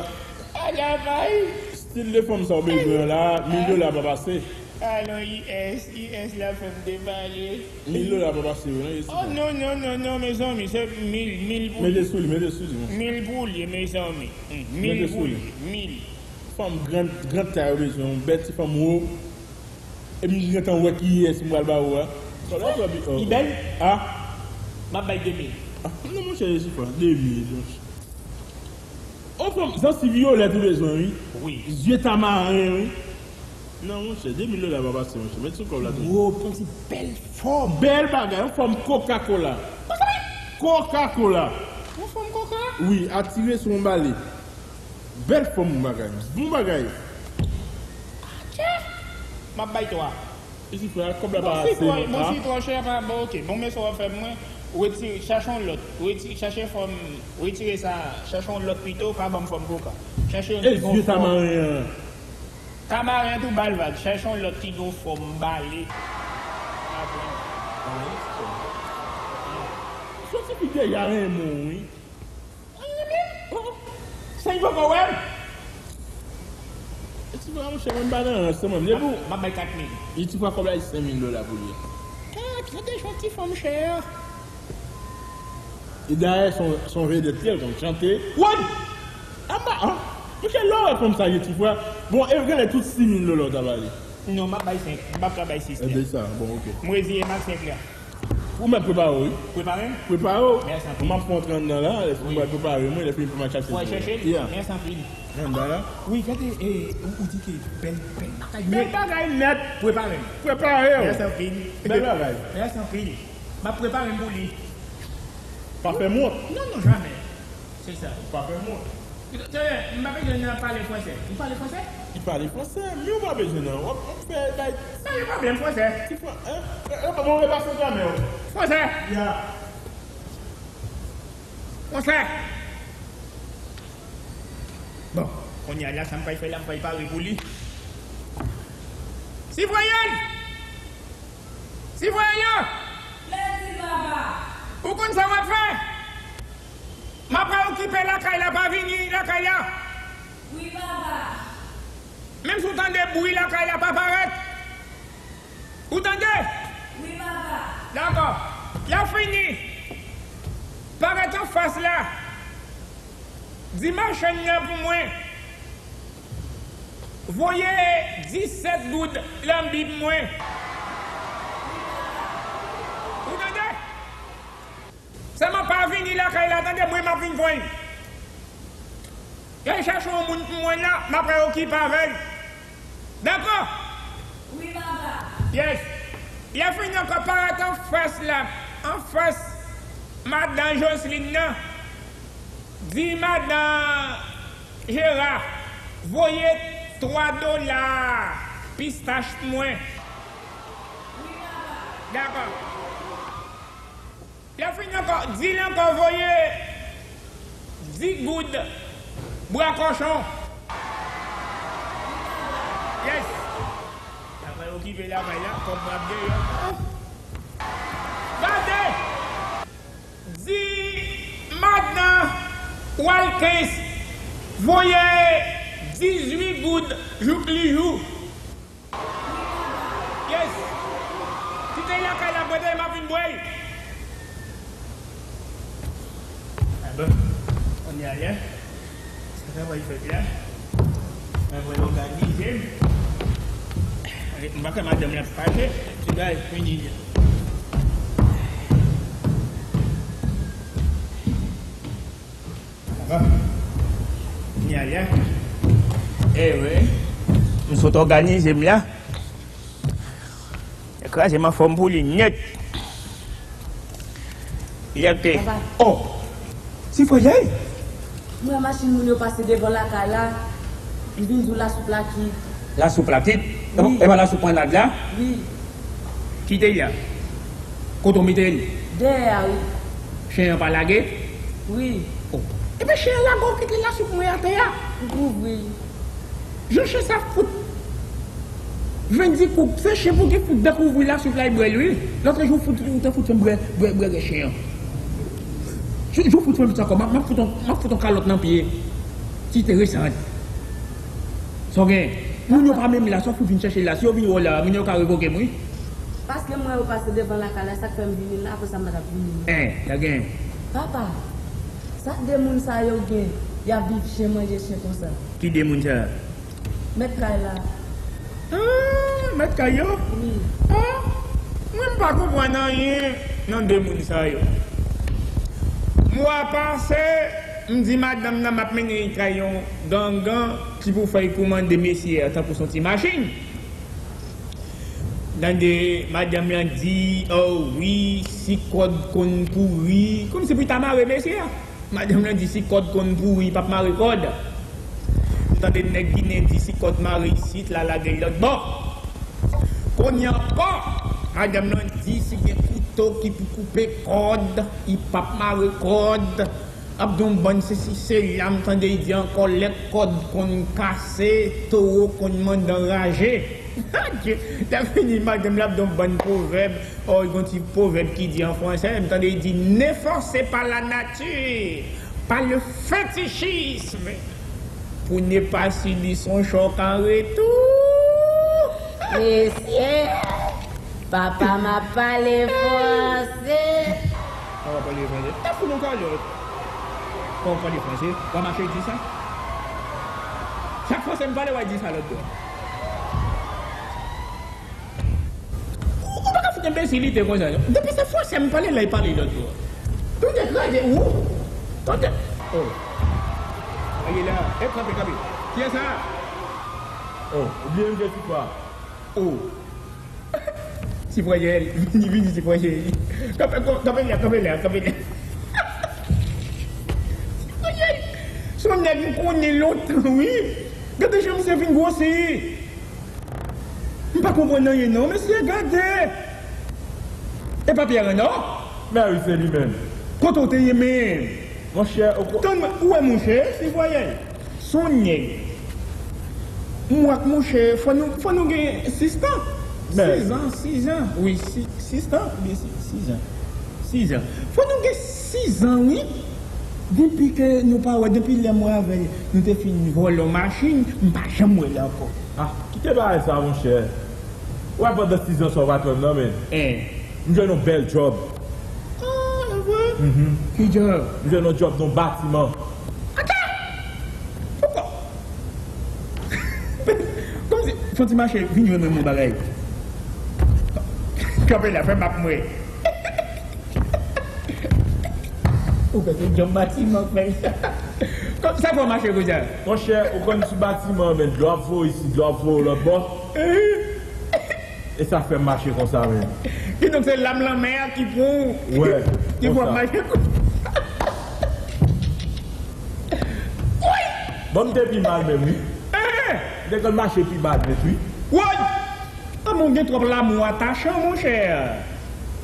stil de fanm sa w bezwen an la, mil dola pa pase. Alon, U S, U S la fè m te pale. Mil dola pa pase, non, Lucifer. Oh, non, non, non, non, mezanmi, se mil, mil pou li. Mete sou li, mete sou li, non. Mil pou li, mezanmi. Mil pou li, mil. Fanm gran, gran tay ou bezwen, yon bèl ti fanm wo. Epi m gentan wè kiyès m pral ba ou a. Li bèl? A? M ap bay de mil. A, non, monchè, Lucifer, de mil, monchè. On fanm, zansiv vyolèt ou bezwen, wi. Wi. Zye tamaren, wi. Non, monchè, de mil dola pa pase, monchè. Met sou kòb la tou. Gwo, yon ti bèl fòm. Bèl bagay, yon fòm Coca-Cola. Coca-Cola. Yon fòm Coca? Wi, atire sou yon bale. Bèl fòm, bon bagay. Bon bagay. Atchè! M ap bay twa. Lucifer, kòb la pa ase non. Bon, si twò chè, pa bon, oke. Bon, men sa w ap fè mwen, retire, chache yon lòt. Retire, chache fòm, retire sa, chache yon lòt pito, pa ban m fòm Coca. Chache yon ti bon fòm. E zye tamaren an? Tamaren tou ba l vag, chache yon lòt ki gen yon fòm bale. Soti pi dèyè a renmen w, wi. Sa li poko wè m? E ti Monchè, mwen pa nan rans, mwen. Depi w... M ap bay kat mil. Li ti pran kòb la, li senk mil dola pou li. Ah, ki sa de jan ti fanm chè a? E dayè, se yon, se yon vedèt li ye, l konn chante. Woy! Apa, ah, monchè, lè w wè fanm sa ye ti frè. Bon, e genlè tout sis mil dola w ta ba li. Non, m ap bay senk. M p ap ka bay sis. E de sa, bon, ok. M reziye m ak senk la. Ou mèt prepare w, wi. Prepare m? Prepare w. Mèsi anpil. M ap fè yon trant nan la, lè fini m pral prepare mwen, lè fini pou m al chache l. Fò w al chèche l? Yeah. Mèsi anpil. Trant nan la. Wi, gade, e, ou, ou di ke bèl, bèl bagay nèt. Bèl bagay nèt. Prepare m. Prepare w. Mèsi anpil. Bèl bagay. Mèsi anpil. M ap prepare m pou li. Pa fè m wont. Non, non, jamè. Se sa. Pa fè m wont. Tande, m pa bezwen nan pale fransè. Ou pale fransè? Li pale fransè, men ou pa bezwen nan. W ap, w ap fè bay. Pa gen pwoblèm, fransè. Ti fran-, hein? E, e, bon, repase gramè w. Fransè. Ya. Fransè. Bon, kounye a la, sa m pral fè la, m pral pare pou li. Sivwayen! Sivwayen! Plezi, papa. Ou konn sa w ap fè? M ap al okipe lakay la, pa vini lakay la. Wi, papa. Menm si w tande bri lakay la, pa parèt. Ou tande? Wi, papa. Dakò. Lè w fini, parèt anfas la. Di machann nan pou mwen voye disèt goud lanbi pou mwen. Ou tande? Sèlman pa vini lakay la, tande, mwen m ap vin pran l. Lè l chache yon moun pou mwen la, m ap al okipe avè l. Dakò? Wi, papa. Yes. Lè fini ankò parèt anfas la, anfas madan Joseline nan. Di madan Jera voye twa dola pistach pou mwen. Dakò. Lè fini ankò, di l ankò voye dis goud bwa kòchon. Yes. Apre okipe lakay la, kòb mwen ap deyò. Gade! Di madan Walkens voye dizuit goud jouk li jou. Yes. Kite l lakay la, mwen, m ap vin bwè l. A bon. Kounye a, sa travay fèt la. Mwen, mwen òganize m. M pa kwè madanm la fache. Ti bagay fini. Bon. Kounye a, e wi. M sot òganize m la. Kraze m anfòm pou li nèt. Li ap te... Papa. Oh! Sifwayay! M wè machin moun yo pase devan lakay la. M vin di w lasoup la kit. Lasoup la kit? Wi. E pa lasoup mannad la? Wi. Kite l la. Kote w mete l? Dèyè a, wi. Chen an pa lage? Wi. Oh. Ebyen, chen an lage w kite lasoup mwen atè a. M kouvri l. Jan chen sa fout. Venn di kouk, se chen pou ki fout dekouvri lasoup la, li bwè l, wi. Lòt jou fout, ou te fout fè m bwè, bwè, bwè chen an. Jou, jou fout fè m sa ankò, m ap, m ap fout on, m ap fout on kalòt nan pye. Ti te resan. Sa w gen? Moun yo pa menm la, sa w fout vin chèche la. Si yo vin wè w la, moun yo ka revoke m, wi. Paske m wè yo pase devan lakay la, sa k fè m vini la, apre sa m pa t ap vini. En, sa gen? Papa, sa de moun sa yo gen, y ap viv chen manje chen konsa? Ki de moun sa? Mèt kay la. Ah, mèt kay yo? Wi. Ah, mwen m pa konprann anyen nan de moun sa yo. Mwa pase, m di madanm nan m ap mennen l kay yon gangan ki pou fè l kòmande mesye a tankou s on ti machin. Tande madanm lan di, oh wi, si kòd konn pouri, kòmsi pou l ta mare mesye a. Madanm lan di si kòd konn pouri, l p ap mare kòd. M tande nèg ginen di si kòd mare isit, l a lage l lòt bò. Kounye a ankò, madanm lan di si gen kouto ki pou koupe kòd, li p ap mare kòd. Ap gen yon bann sesi sela, m tande l di ankò lè kòd konn kase, towo konn mande anraje. Lè fini, madanm la ap gen yon bann pwovèb. Oh, gon ti pwovèb ki di an fransè, m tande li di, ne forcez pas la nature, pas le fétichisme. Pou ne pa si li son chòk an retou. Mesye, papa m ap pale franse. Papa pale franse. T ap fout nou kalòt. Papa pale franse. W a mache di sa. Chak franse m pale, w a di sa lòt bò. Ou, ou pa ka fout enbesilite konsa, non. Depi se franse m pale la, li pale lòt bò. Tande, kraze ou. Tande. Oh. Aye la. E, kanpe, kanpe. Kiyès sa? Oh, ou bliye m se Sifwa. Oh. Sifwayèl, vini, vini, Sifwayèl. Kanpe, kanpe la, kanpe la, kanpe la. Sifwayèl. Se yon nèg m konnen lontan, wi. Gade jan misye vin gwosi. M pa konprann anyen non, mesye, gade! E pa Pierre non? Mè wi, se li menm. Kote w te ye menm? Monchè, ou ko- Tann mwen, ou wè monchè, se vwayay. Se yon nèg. Mwen ak monchè, fò nou, fò nou gen sis tan. Mè- Sis an, sis an. Wi, si- sis tan, oubyen si- sis an. Sis an. Fò nou gen sis an, wi. Depi ke nou pa wè, depi lè mwen avè l, nou te fin vòlè yon machin, m pa janm wè l ankò. Ah, kite bagay sa, monchè. Ou wè pandan sis an sa w pa t wè m nan, men. Eh. M jwenn yon bèl djòb. Ah, e vre? Mhm. Ki djòb? M jwenn yon djòb nan yon batiman. Atò! Poukò? Kòmsi, fò ti mache, vin jwenn mwen yon bagay. Kanpe la, fè m ap mwen. Ou kwè se djòb batiman k fè sa? Sa fè w mache konsa? Monchè, ou konn sou batiman, men dlo ap voye isi, dlo ap voye lòt bò. E sa fè m mache konsa, men. Kidonk, se lam lanmè a ki pran w. Wè, ki fè w ap mache konsa. Woy! Bon, m te pi mal menm, wi. Eh! M te konn mache pi mal nèt, wi. Woy! Ah, men w gen twòp lamou atachan, monchè.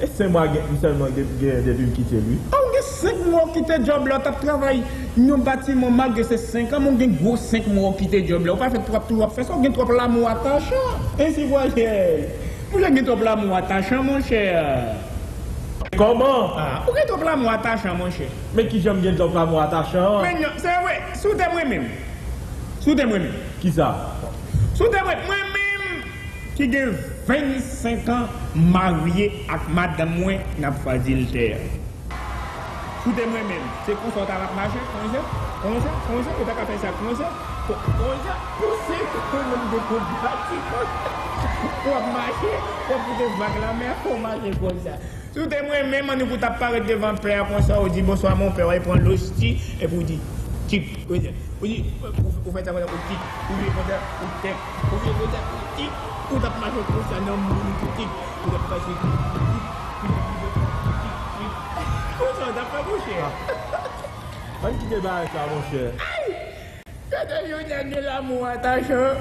E senk mwa gen, m sèlman gen, gen depi m kite l, wi. Ah, w gen senk mwa w kite djòb la, w t ap travay nan yon batiman, malgre se senk an, men w gen gwo senk mwa w kite djòb la. Ou pa fè twòp, twòp fè sa, w gen twòp lamou atachan. Ensi vwayèl. Monchè, gen twòp lamou atachan, monchè. Kòman? Ah, ou gen twòp lamou atachan, monchè. Men kijan m gen twòp lamou atachan? Men non, se vre, si w te mwen menm. Si w te mwen menm. Kisa? Si w te mwen, mwen menm ki gen vennsenk an marye ak madanm mwen nan Fadiltè. Si w te mwen menm, se konsa w ta ap mache, konsa, konsa, konsa, ou ta ka fè sa konsa, ko-, konsa, pou senk an menm de konbati, w ap mache, w ap koute vag lanmè, w mache konsa. Si w te mwen menm, annik ou t ap parèt devan pè a konsa, ou di, "Bonsoir, mon père," w al pran losti, epi w di, "Tik," ou di, ou di, ou, ou fè sa konsa, ou tik, ou vire konsa, ou tèk, ou vire konsa, ou tik, ou t ap mache konsa nan moun, ou tik, ou t ap mache, tik, tik, tik, tik, tik, tik. Konsa w t ap fè, monchè. Ann kite bagay sa, monchè. Ay! Gade yon nèg gen lamou atachan.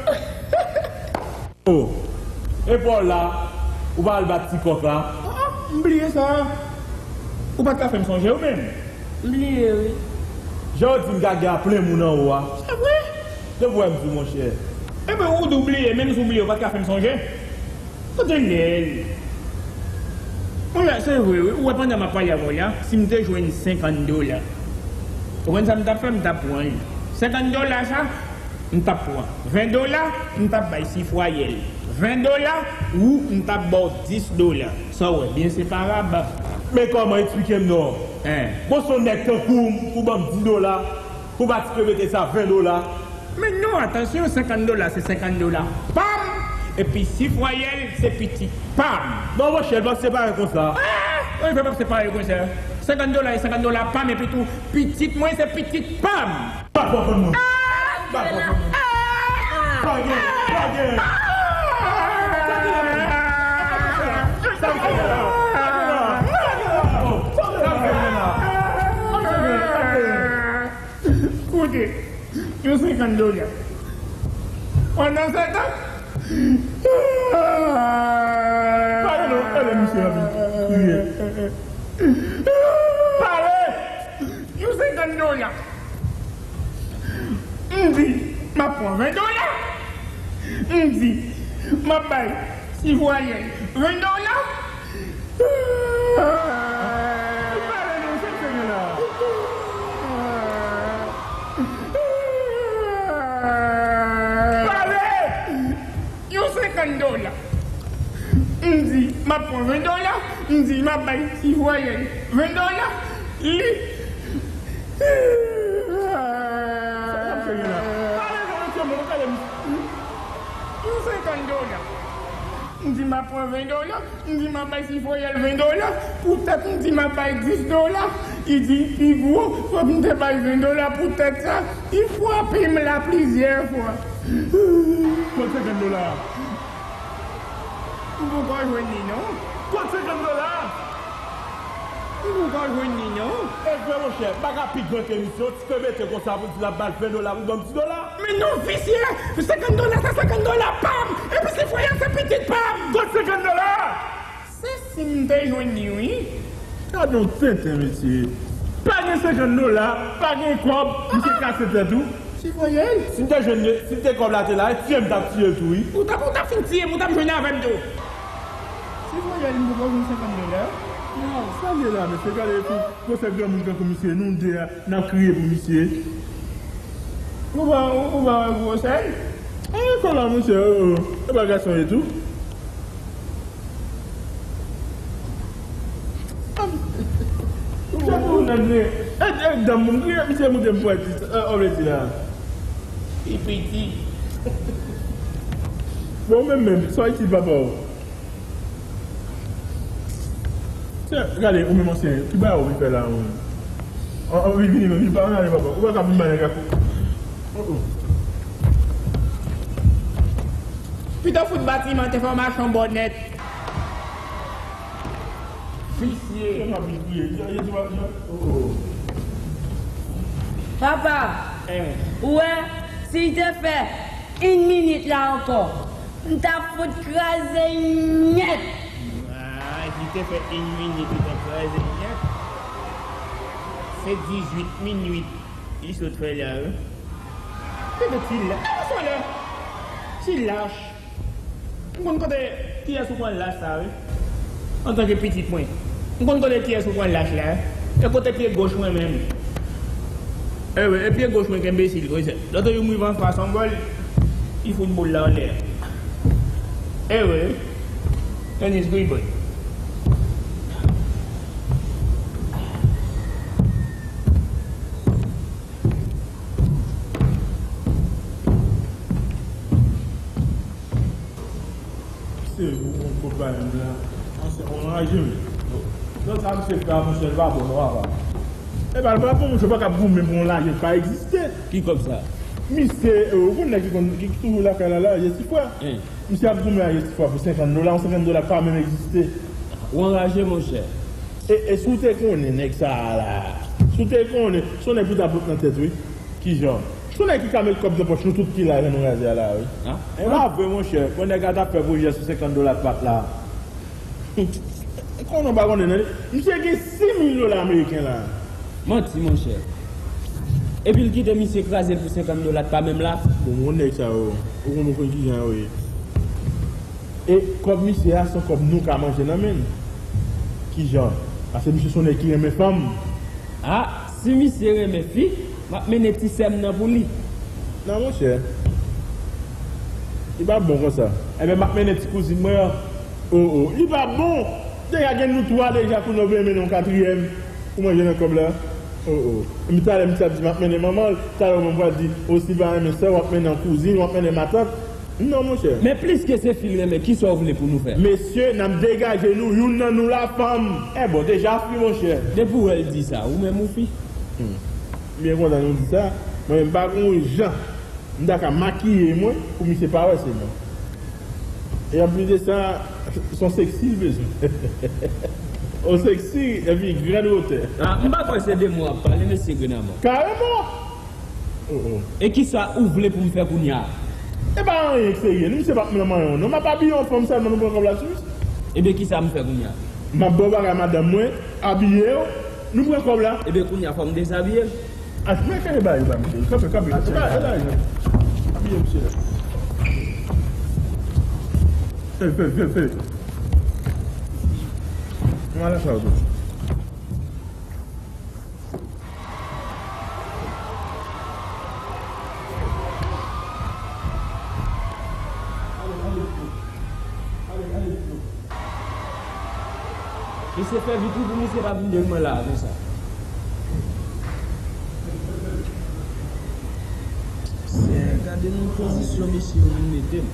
Oh, e pa w la, ou pa al bat ti kòk la? Ah, m bliye sa. Ou pa t ka fè m sonje ou menm. M bliye, wi. Jan w di m gade a plen moun anwo a. Se vre? Depi w wè m di w, monchè. Enben, ou di w bliye, menm si w bliye, ou pa t ka fè m sonje. Kote l ye? Monchè, se vre, wi. Ou wè, pandan m ap pale avè w la, si m te jwenn senkant dola, ou konn sa m t ap fè? M t ap pran l. Senkant dola sa, m t ap pran. Ven dola, m t ap bay Sifwayèl. Ven dola, ou, m t ap ba w dis dola. Sa w wè, byen separab. Men kòman, eksplike m non? Hein? Bon, se yon nèg tankou m, ou ban m dis dola, pou m pa ti pe mete sa ven dola. Men non, atansyon, senkant dola, se senkant dola pa m, epi Sifwayèl, se pitit pa m. Non, monchè, l p ap separe konsa. Ah! Wi, l p ap separe konsa. Senkant dola e senkant dola pa m, epi tou, pitit mwen, se pitit pa m. Pa konprann mwen. Pa konprann mwen. Pa gen, pa gen. Sa m fè la? Sa m fè la? Koute, yon senkant dola. Pandan se tan. Pale non, pale misye anvi kriye. Pale! Yon senkant dola. M di, m ap pran ven dola. M di, m ap bay Sifwayèl ven dola. Pale non, sa m fè la? M ap pran ven dola, m di m ap bay ti vwayèl ven dola, li. Sa m fè la? Pale, pale, pale, pale, m senkant dola. M di m ap pran ven dola, m di m ap bay ti vwayèl ven dola, poutèt m di m ap bay dis dola. Li di pi gwo, fòk m te bay ven dola poutèt sa. Li frape m la plizyè fwa. Kot senkant dola a? M poko jwenn li non. Kot senkant dola a? M poko jwenn li non. E vre monchè, m pa ka pi gran ke misye, yon ti kè mete konsa pou di l ap ba l ven dola pou ban m dis dola. Men non visye, senkant dola se senkant dola pa m, epi se frè a se pitit pa m. Kot senkant dola a? Se si m te jwenn li wi. Gad yon tenten mesye. Pa gen senkant dola, pa gen kòb, misye kase tèt ou. Ti vwayèl. Si m te jwenn, si m te kòb la te la, e tiye m t ap tiye l tou wi. Ou t ap, ou t ap fin tiye m, ou t ap jwenn avè m tou. Ti vwayèl, m poko jwenn senkant dola. Non, sa l ye la mesye, gade pou gwosè granmoun tankou misye, nou de a, n ap kriye pou misye. Ou pa, ou pa wè gwosè l? E, kola monchè, o, o, e pa gason ye tou. Misye tou nèg li. E, e, danm moun kriye, misye moute m pwè ti, e, o vle di la. Li piti. Bon, menm, menm, sa w itil papa w? Tè, gade, ou menm ansyen, ki bagay ou vin fè la, ou menm? An, an, vini, vini, vini, pa ann ale, papa. Ou pa ka vin ba nèg la kou. Oh, oh. Pito fout batiman te fè w mache yon bò nèt. Visye. Tè m ap vin kriye. Yo, yo, yo, yo, oh, oh. Papa, eh, ou wè, si l te fè yon minit la ankò, m t ap fout kraze l nèt. Ah, si te fè yon minit, li t ap kraze l nèt. Se dizuit minit li sot fè la, wi. Tande ti lach. Gade sa la. Ti lach. M konn kote kiyès ou pran lach sa, wi. Antanke pitit mwen. M konn kote kiyès ou pran lach la, wi. E kote pye goch mwen menm? Ewe, e pye goch mwen k enbesil, wi, se. Lòt jou m rive anfas on gòl, li fout boul la anlè. Ewe, Dennis Gribon. Se ou konn kòb bay m la. Ansyen, ou anraje m. Non, sa misye fè a, monchè, li pa bon non, papa. E pa, li pa bon, monchè, ou pa ka goumen pou yon lajan ki pa egziste. Ki kòb sa? Misye, e, ou konn nèg ki konn, ki, ki toujou lakay la, la, Jesifwa. Hein. Misye ap goumen a Jesifwa pou senkant dola, yon senkant dola pa menm egziste. Ou anraje, monchè. E, e si w te konnen nèg sa a la, si w te konnen, se yon nèg pou ta pot nan tèt, wi. Kijan? Se yon nèg ki ka met kòb nan pòch nou tout ki la jan nou raze a la, wi. Ah, e pa vre, monchè. Bon, nèg la t ap fè pwojè sou senkant dola k pa t la. Konnen w pa konnen, non? Misye gen sis mil dola ameriken la. Manti, monchè. Epi l kite misye kraze l pou senkant dola k pa menm la. Bon, bon, nèg sa yo, ou konn, ou konn kijan yo ye. E kòb misye a, se yon kòb nou ka manje nan men l. Kijan? Paske misye se yon nèg ki renmen fanm. Ah, si misye renmen fi, m ap mennen ti sè m nan pou li. Non, monchè. Li pa bon konsa. Enben, m ap mennen ti kouzin mwen an. Oh, oh. Li pa bon! Deja gen nou twa deja, kounye a w vle mennen yon katriyèm pou manje nan kòb la? Oh, oh. Epi talè misye ap di m ap mennen manman l. Talè w menm pral di, o, si l pa renmen sè w, w ap mennen yon kouzin, w ap mennen matant. Non, monchè. Men pliske se fi l renmen, kisa w vle pou nou fè? Mesye, n ap degaje nou, youn nan nou la fanm. E bon, deja fi, monchè. Depi w wè l di sa, ou menm ou fi? Hmm. M byen kontan nou di sa. Mwen menm, m pa gon jan m ta ka makiye mwen pou misye pa wè se mwen. E anplis de sa, se yon seksi l bezwen. Yon seksi, epi gran wotè. Ah, m pa kwè se de mwen w ap pale, mesye Grenamò. Kareman! Oh, oh. E kisa ou vle pou m fè kounye a? E pa anyen k serye, non, misye p ap nan manyen w, non. M ap abiye yon fanm sèlman, nou pran kòb la sou misye. Ebyen, kisa m fè kounye a? M ap ba w bagay madanm mwen, abiye w, nou pran kòb la. Ebyen, kounye a, fò m dezabiye l. Ah, men kanpe bagay yo ba misye. Kanpe, kanpe. Ah, se pa, se pa, abiye misye la. Fè, fè, fè, fè. Mwen la sa w tou. Ale, ale, ale, ale. Mesye, fè vit wi pou misye pa vin devan la konsa. Seyè, gade nan pozisyon mesye yo vin mete m.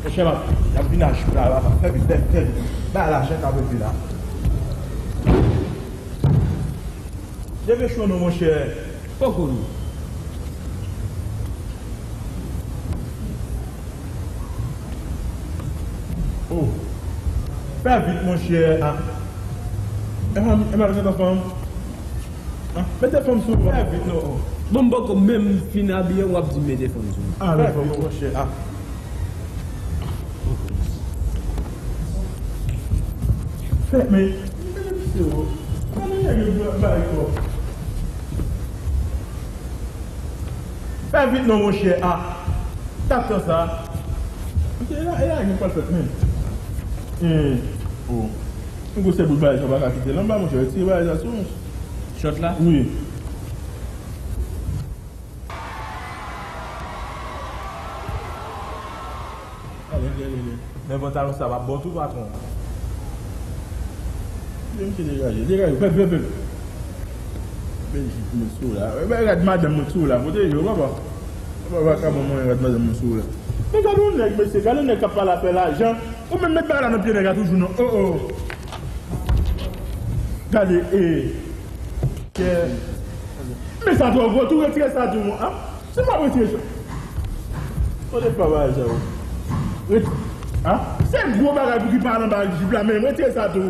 Monchè, m ap, y ap vin achte la, papa. Fè vit, fè vit, fè vit. Bay lajan k ap rete la. Depeche w non, monchè. Poko non. Oh. Fè vit, monchè. Ah. E pa, e pa mete fanm. Ah, mete fanm sou ou. Fè vit non. Bon, m poko menm fin abiye, w ap di m mete fanm sou m. Ah, fè vit, monchè. Ah. Fè, men, men, men, misye, oh. Gade nèg yo bay kòb. Fè vit non, monchè. Ah, tap tan sa. Ok, e la, e la, gen pral fèt menm. Eh, oh. Yon gwosè bout bagay sa w pa ka kite l anba, monchè. Retire bagay sa sou ou. Chòt la? Wi. Men pantalon sa pa bon tou, patwon. Kite misye degaje, degaje, fè, fè, fè. Men jip mwen sou la. Men gad madanm mwen sou la, pwoteje w, papa. Papa, vakabon mwen, gad madanm mwen sou la. Men gade yon nèg, mesye, gade yon nèg k ap pale afè lajan. Ou menm met bagay la nan pye nèg la toujou, non. Oh, oh. Gade, eh. Kè. Men sa twò gwo tou, retire sa tou, ah. Se pa retire sa. Kote pa bagay sa yo? Ret-, ah? Se gwo bagay pou ki pa nan bagay jip la, men retire sa tou.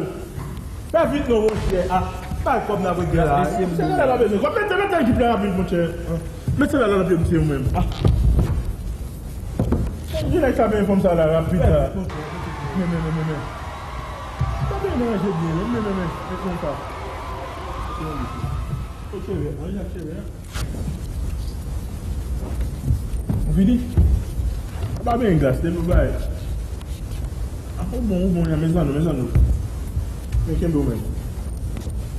Fè vit non, monchè. Ah, bay kòb nan vre gen la. Mesye, se la la bezwen kòb. Mete, mete jip la rapid, monchè. Ah. Mete la la nan pye misye ou menm. Ah. Gen nèg sa benyen fanm sa la rapid la. Men, men, men, men, men. Sa benyen ranje byen, men, men, men, men. Men, men sa. Ou cheve, mwen jan cheve, hein? Ou vini? Ou pa benyen glas, te nou bay. Ah, ou bon, ou bon, ya, mezanmi, mezanmi. Men kenbe ou menm.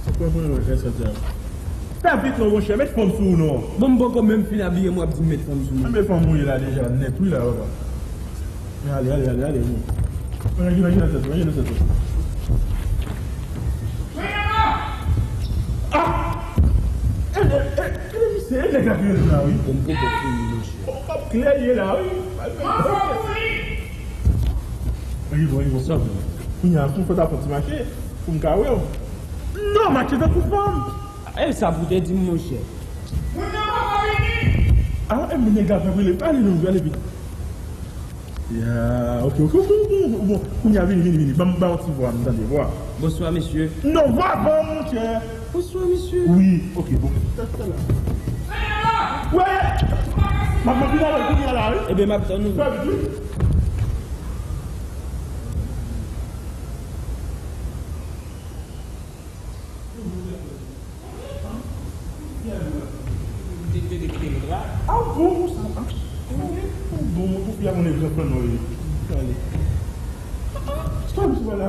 Ou pran, pran, wè, kè sa djab. Fè vit non, monchè, met fanm sou ou non. Bon, m poko menm fin abiye m, w ap di m met fanm sou mwen. Anben fanm ou ye la deja, nèt, wi, la, papa. Men ale, ale, ale, ale, bon. Ranje, ranje nan tèt ou, ranje nan tèt ou. Ah! E, e, e, e, misye, e nèg la ki rele la, wi. Bon, m poko fini, monchè. Bon, kòb klè ye la, wi. Ranje, bon, ranje, bon. Sa bon. Kounye a, si w fè ta fè ti mache, pou m ka wè w. Non, mache tankou fanm. E sa pou te di m, monchè. Moun nan poko vini. Ah, e moun nèg la fè rele. Ale non, ale vit. Ya, ok, ok, ok, bon, bon, bon. Kounye a, vini, vini, vini. Ban m, ban m yon ti vwa, m tande vwa. Bonswa, mesye. Non, vwa, vwa, monchè. Bonswa, mesye. Wi, ok, bon. Tèt la. Wè! M ap vin avè l kounye a la, wi. Ebyen, m ap tann ou. Fè vit, wi. Ah, bon, ou sa, ah, bon, bon, bon, fi a konnen gran fann mwen ye. Ale. Ah, ah, sa, misye pa la.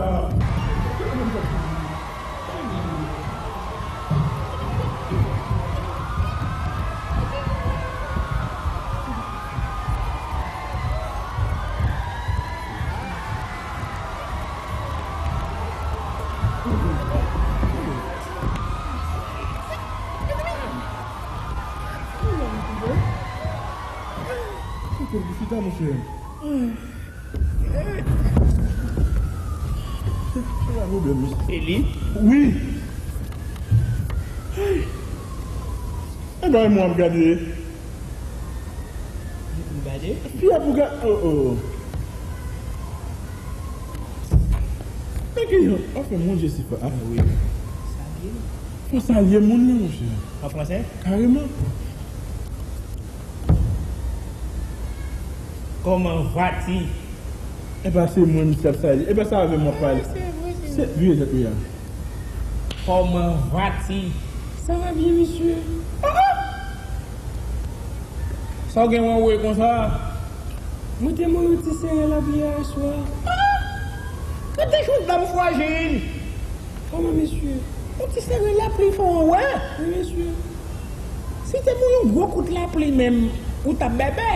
Kote l chita, monchè? Se pa pwoblèm, mesye. E li? Wi. E bay mwen ap gade. Ou gade? Fi a pou gade. Oh, oh. Men ki yon, anfen, mon Dye, se pa, ah. Wi. Salye. Fò salye moun nan, monchè. An fransè? Kareman. Comment vas-tu? E pa se mwen misye ap salye. E pa sa avè m w ap pale. Ah, se vre, se vre. Se vye tèt ou ye a. Comment vas-tu? Ça va bien, monsieur. Ah, ah! Sa w gen wè w ye konsa? Mwen te mouri yon ti seren lapli yè swa. Ah! Ou te jwenn dam frajil. Kòman, mesye? Yon ti seren lapli fè w wè. Wi, mesye. Si te mouri yon gwo kout lapli menm, ou t ap bèbè.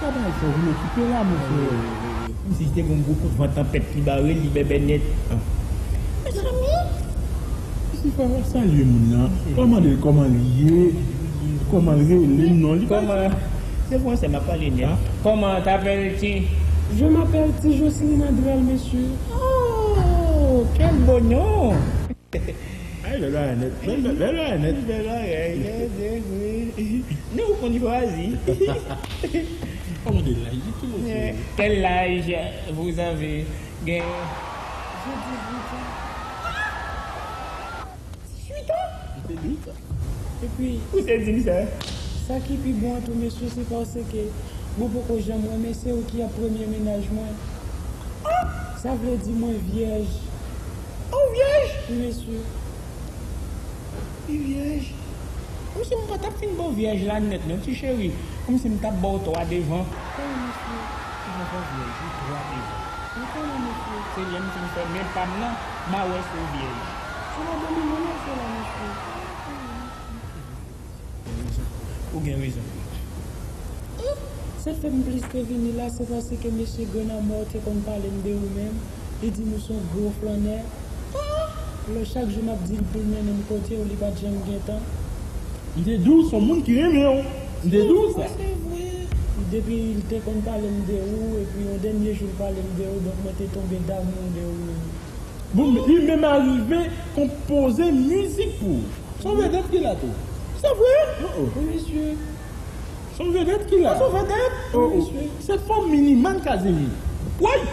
Travay sa w vin okipe la, mesye. Kòmsi se te gon gwo kout van tanpèt ki bare l, li bèbè nèt. Mezanmi! Sifa, salye moun nan. Kòman li, kòman li ye? Kòman l rele, non li? Comment? C'est français, m'a parlé net. Hein? Comment t'appelles-tu? Je m'appelle Ti Jocelyne Adrel, monsieur. Oh, quel beau nom! Ay, bèl bagay nèt. Bèl, bèl, bèl bagay nèt. Bèl bagay, bèl, bèl, wi. Nou konn chwazi. Kòman de laj, ki moun se? Quel âge vous avez? Gen. J'ai dix-huit ans. Dix-huit ans? Ou te di sa? Epi, ou te di m sa? Sa ki pi bon an tou, mesye, se paske mwen poko janm renmen, se ou ki ap premye mennaj mwen. Sa vle di mwen vyèj. Ou vyèj? Wi, mesye. Li vyèj. Kòmsi m pa t ap fin ba w vyèj la nèt, non, ti cheri. Kòmsi m t ap ba w twa devan. Wi, mesye. Ou pa ba w vyèj, wi, twa devan. Wi, kòman, mesye? Se lè m fin fè men pa m nan, m a wè si w vyèj. Se ladan men mwen l ap fè la, mesye. Ou gen rezon. Ou gen rezon. Sa k fè m plis te vini la, se paske mesye Granamò te konn pale m de ou menm. Li di m ou se yon gwo flannè. Lò chak jou m ap di l pou l mennen m kote w, li pa t janm gen tan. M te di w se yon moun ki renmen w. M te di w sa. Se vre. Depi l te konn pale m de ou, epi yon dènye jou l pale m de ou, donk mwen te tonbe damou de ou menm. Bon, li menm arive konpoze mizik pou ou. Se yon vedèt ki la tou. Se vre? Oh, oh. Wi, mesye. Se yon vedèt ki la. Se yon vedèt? Oh, oh. Wi, mesye. Se fanm Miniman Kazimi. Woy!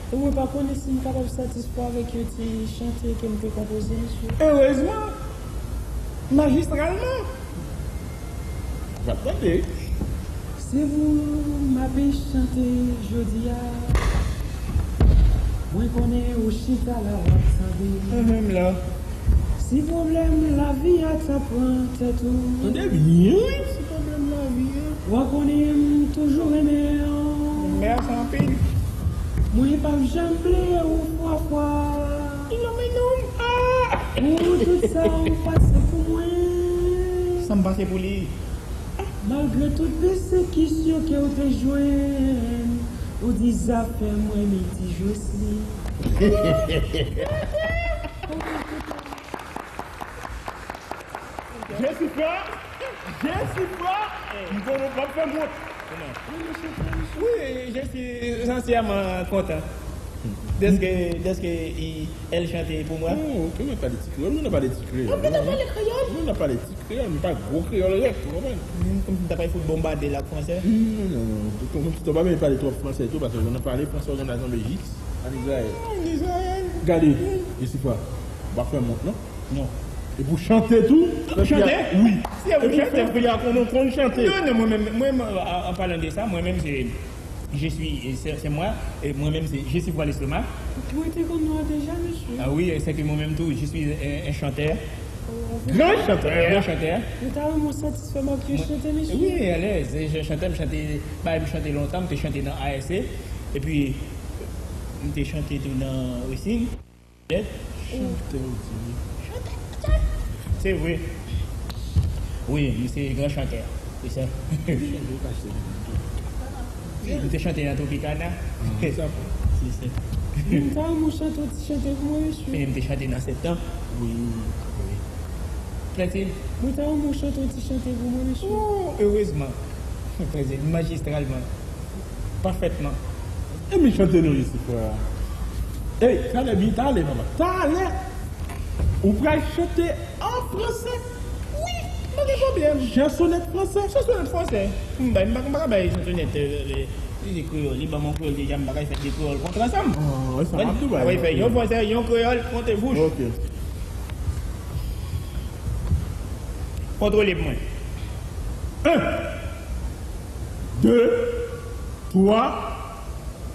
E mwen pa konnen si m kapab satisfè avèk yon ti chante ke m te konpoze, mesye. Erezman! Majistralman! W ap tande. Se pou m ap chante jodi a. Mwen konnen ou chita la w ap tande. Mwen menm la. Si pwoblèm lavi a ta pran tèt ou. Tande byen, wi. Si pwoblèm lavi a. W a konnen m toujou renmen w. Mèsi anpil. Mwen p ap janm bliye ou fwa fwa. Li nan men nou. Ah! Pou tout sa ou pase pou mwen. Sa m pase pou li. Malgre tout pèsekisyon ke w te jwenn, ou di zafè mwen, Miti Josli. Jessica, Jessica, m konnen w p ap fè m wont. Wi, je suis sincèrement content de ce que, de ce que il, elle chante pour moi. Oh, ok, nou pa de ti kreyòl, nou pa de ti kreyòl. Ou pa pale kreyòl? Nou pa pale ti kreyòl, nou pa gwo kreyòl rèk, ou konprann? Kòmsi m ta pral fout bonbade l ak fransè. Non, non, non, kòmsi ta pa menm pale twòp fransè tou, paske lè w pale fransè, w gen la sanble jis ann Izrayèl. Ann Izrayèl. Gade, Jessica, w pa fè m wont, non? Non. E pou chante tou? Chante? Wi. Si e pou chante, pou y a konn, konn chante. Non, non, mwen menm, mwen, an, an palan de sa, mwen menm, se, je suis, c'est, c'est moi, et moi-même, c'est, je suis Fwa Lesoma. Mwen te konn non an deja, mesye. Ah oui, c'est que moi-même tout, je suis un, un chanteur. Gran chantè. Gran chantè. Mwen ta renmen w satisfè m ak yon chante, mesye. Wi, alèz. E jan chante, m chante, bay, m chante lontan, m te chante nan A S C. Epi, m te chante tou nan Racing. Chantè, ou di wi. Se vre. Wi, m se gran chantè. Se sa. M te chante nan Tropicana. Ah, sa bon. Se sa. M ta renmen w chante yon ti chante pou mwen, mesye. Men m te chante nan Sèt tan. Wi, wi. Prensip. Mwen ta renmen w chante yon ti chante pou mwen, mesye. Oh, erezman. Prensip, majistralman. Pafètman. E mi chante nou isi, frè. Ey, talè, bi, talè, papa. Talè, ou pral chante an fransè? Wi, pa gen pwoblèm. Chansonèt fransè? Chansonèt fransè. M bay, m pa, m pa ka bay chansonèt, euh, euh, li kreyòl, li ban m yon kreyòl deja, m pa ka fè de kreyòl kont ansanm. Ah, sa m ap di w, bay. Mwen, mwen fè yon fransè, yon kreyòl, konte bouch. Ok. Kontwole pou mwen. Un, deux, trois,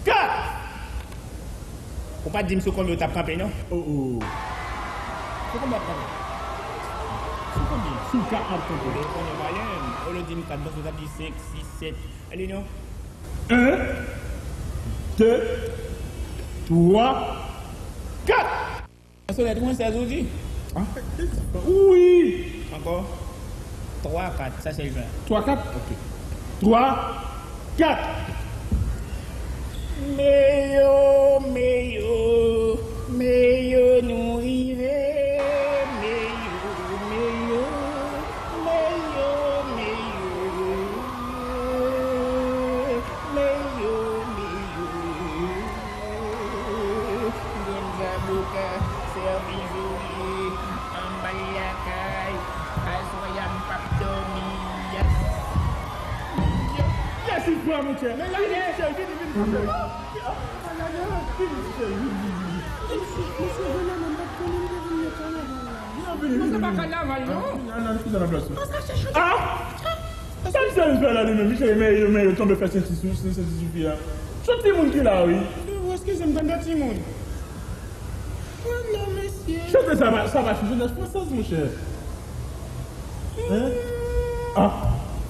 quatre. Ou pa t di m sou konbyen w t ap kanpe, non? Oh, oh. Sou konbyen w ap kanpe? Sou konbyen? Sou kat m ap kanpe. Ou konnen valè m. Olye w di m kat, panse w t ap di senk, sis, sèt. Ale, non? Un, deux, trois, quatre. Chansonèt fransèz ou di? Ah, wi! Ankò? Twa, kat, sa sèlman. Twa, kat? Ok. Twa, kat. Meyo, meyo, meyo nou rive. Meyo, meyo, meyo, meyo. Meyo, meyo. Grann zaboka sèvi zouri anba lakay. Aswè a m p ap dòmi. Yes. Yes, il faut, mon cher. Men la, vini, vini, vini, vini. Vini, vini, vini. Mesye, mesye, vini, mwen pa t konnen m te vin nan kanaval la. Vini, vini, vini. Mwen, se pa kanaval, non. Vini, al, al, al, al, al, al. Ah! Sa m sèvi fè la li menm, Michel, men yo, men yo tonbe fè senti sou, senti sou fi a. Se yon timoun ki la, wi. Eskize m, tande timoun. Oh non, mesye. Chante sa, sa pa jenès fransèz, monchè. Hein? Ah.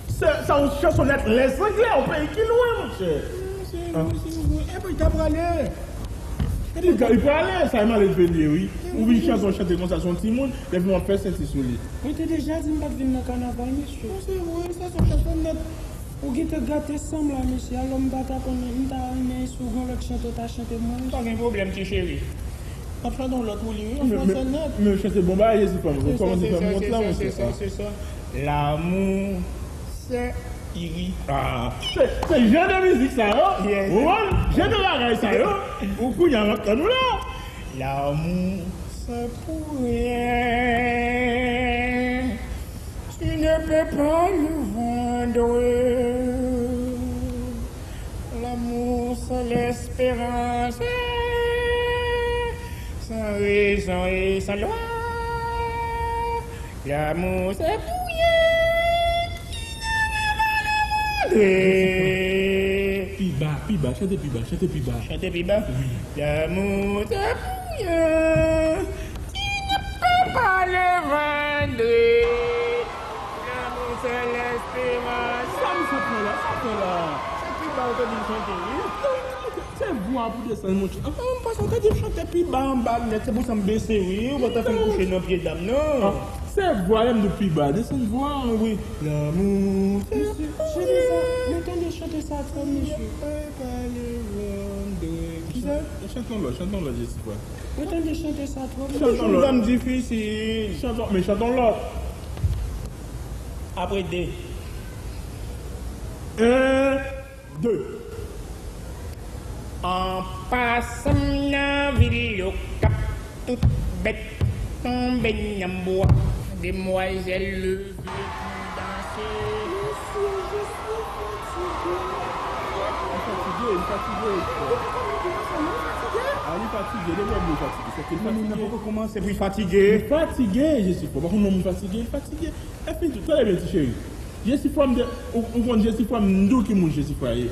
Se, sa yon chansonèt lèzanglè, yon peyi ki lwen, monchè. Non, se, ah, se, epi l ta prale. Li ka, li prale, sa e malelve li ye, wi. Ou vin chante, w chante konsa, se yon timoun, epi w ap fè senti sou li. Mwen te deja di m pa t vin nan kanaval, mesye. Non, se vre, sa se yon chansonèt. Ou gentan gate san m la, mesye. Alò, m pa ta konnen, m ta renmen si w gen lòt chante w ta chante pou mwen, mesye. Pa gen pwoblèm, ti cheri. M ap chante yon lòt pou li, wi, an fransè nèt. Men chante bon bagay, Jezi fè m. Ou kòmanse fè m wont la, monchè. L'amour, c'est iri. Ah, se, se jan de mizik sa yo. Yes. Ou konprann? Jan de bagay sa yo. Ou kounye a m ap tann ou la. L'amour, c'est pour rien. Tu ne peux pas le vendre. L'amour, c'est l'espérance. Sans raison et sans loi. L'amour, c'est pour rien. Pi ba, pi ba, chante pi ba, chante pi ba. Chante pi ba? Wi. L'amour, c'est pour rien. Tu ne peux pas le vendre. L'amour, c'est l'espérance. Sa m sot fè la, sa m fè la. Se pi ba ou te di m chante, wi. Se vwa pou desann, monchè. Ah, m panse w te di m chante pi ba anba nèt, se pou sa m bese, wi. Ou pa ta fè m kouche nan pye dam, non. Ah, se vwa, lè m di pi ba, desann vwa an, wi. L'amour. Mesye, chante sa. Men tande chante sa twòp, mesye. Kisa? Chante yon lòt, chante yon lòt, Jessica. Men tande chante sa twòp, mesye. Chante yon lòt. Chante yon lòt. Apre de. Un, deux. An pasan nan vil Okap, tout bèt tonbe nan bwa. Demwazèl leve pou danse. Mesye, je suis fatigué. Li fatige, li fatige. Depi kòman ki nan fè, li fatige? Ah, li fatige, depi lè li fatige, se ke li fatige. Moun nan poko kòmanse pou li fatige. Li fatige, Jessica. Pa konn moun fatige, li fatige. Epi tou, tande byen, ti cheri. Jesifwa, m te, ou, ou konn Jesifwa, m di w ki moun Jesifwa ye.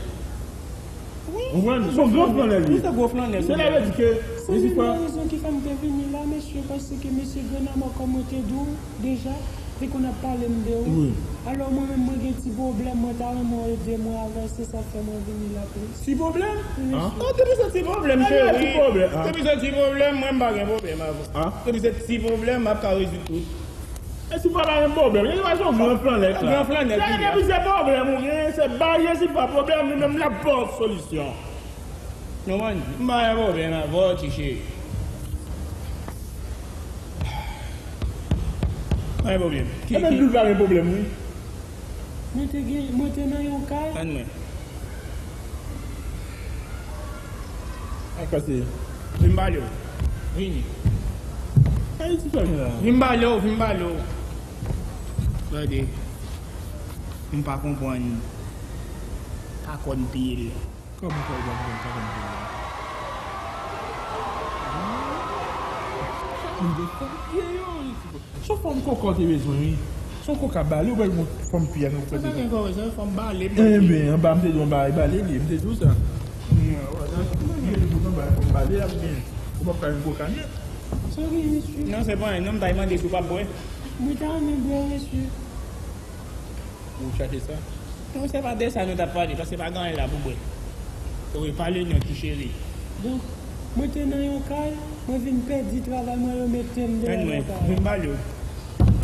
Wi, ou konprann? Se yon gwo flannè li ye. Wi, se gwo flannè. Sela vle di ke Jesifwa. Se youn nan rezon ki fè m te vini la, mesye, paske mesye Granma, kòm mwen te di w deja, te konn ap pale m de ou. Wi. Alò, mwen menm, mwen gen ti pwoblèm, mwen ta renmen w ede mwen avè l, se sa k fè mwen vini la plis. Ti pwoblèm? Wi, mesye. Ah, depi se ti pwoblèm, cheri. Depi se ti pwoblèm, mwen, m pa gen pwoblèm avè w. Ah. Depi se ti pwoblèm, m ap ka rezoud tout. E si pa, pa gen pwoblèm. Li pa se yon gran flannè la. Gran flannè li ye. Depi se pwoblèm ou gen, se ba Jezi pa pwoblèm, li menm l ap ba w solisyon. Nou konprann? M pa gen pwoblèm avè w, ti cheri. Pa gen pwoblèm. Ki, e men ki? Dou l pa gen pwoblèm, wi. Mwen te gen, mwen te nan yon kay. Tann mwen. Ak pase. Vin m pale w. Vini. Sa Jezi fè la? Vin m pale w, vin m pale w. Gade. M pa konprann kakòn pye l. Kòman sa, ou pa konprann kakòn pye l la? Moun de fòm pye yo, Jezi. Se yon fòm koka w te bezwen, wi. Se yon koka bale, ou pa yon fòm pye a, non, ou pa bezwen. Sa pa gen kò, se yon fòm bale, m pa di. Enben, anba m te di w anba e bale li ye, m te di w sa. Ou pa ka yon koka nèt. Sorry, mesye. Non, se pa anyen, non, m ta mande si w p ap bwè. Mwen ta renmen bwè, mesye. Ou chache sa? Non, se pa de sa nou t ap pale, paske pa gen anyen la pou bwè. Wi, pale non, ti cheri. Donk, mwen te nan yon kay, mwen vin pèdi travay mwen, yo mete m deyò nan kay. Vin pale w.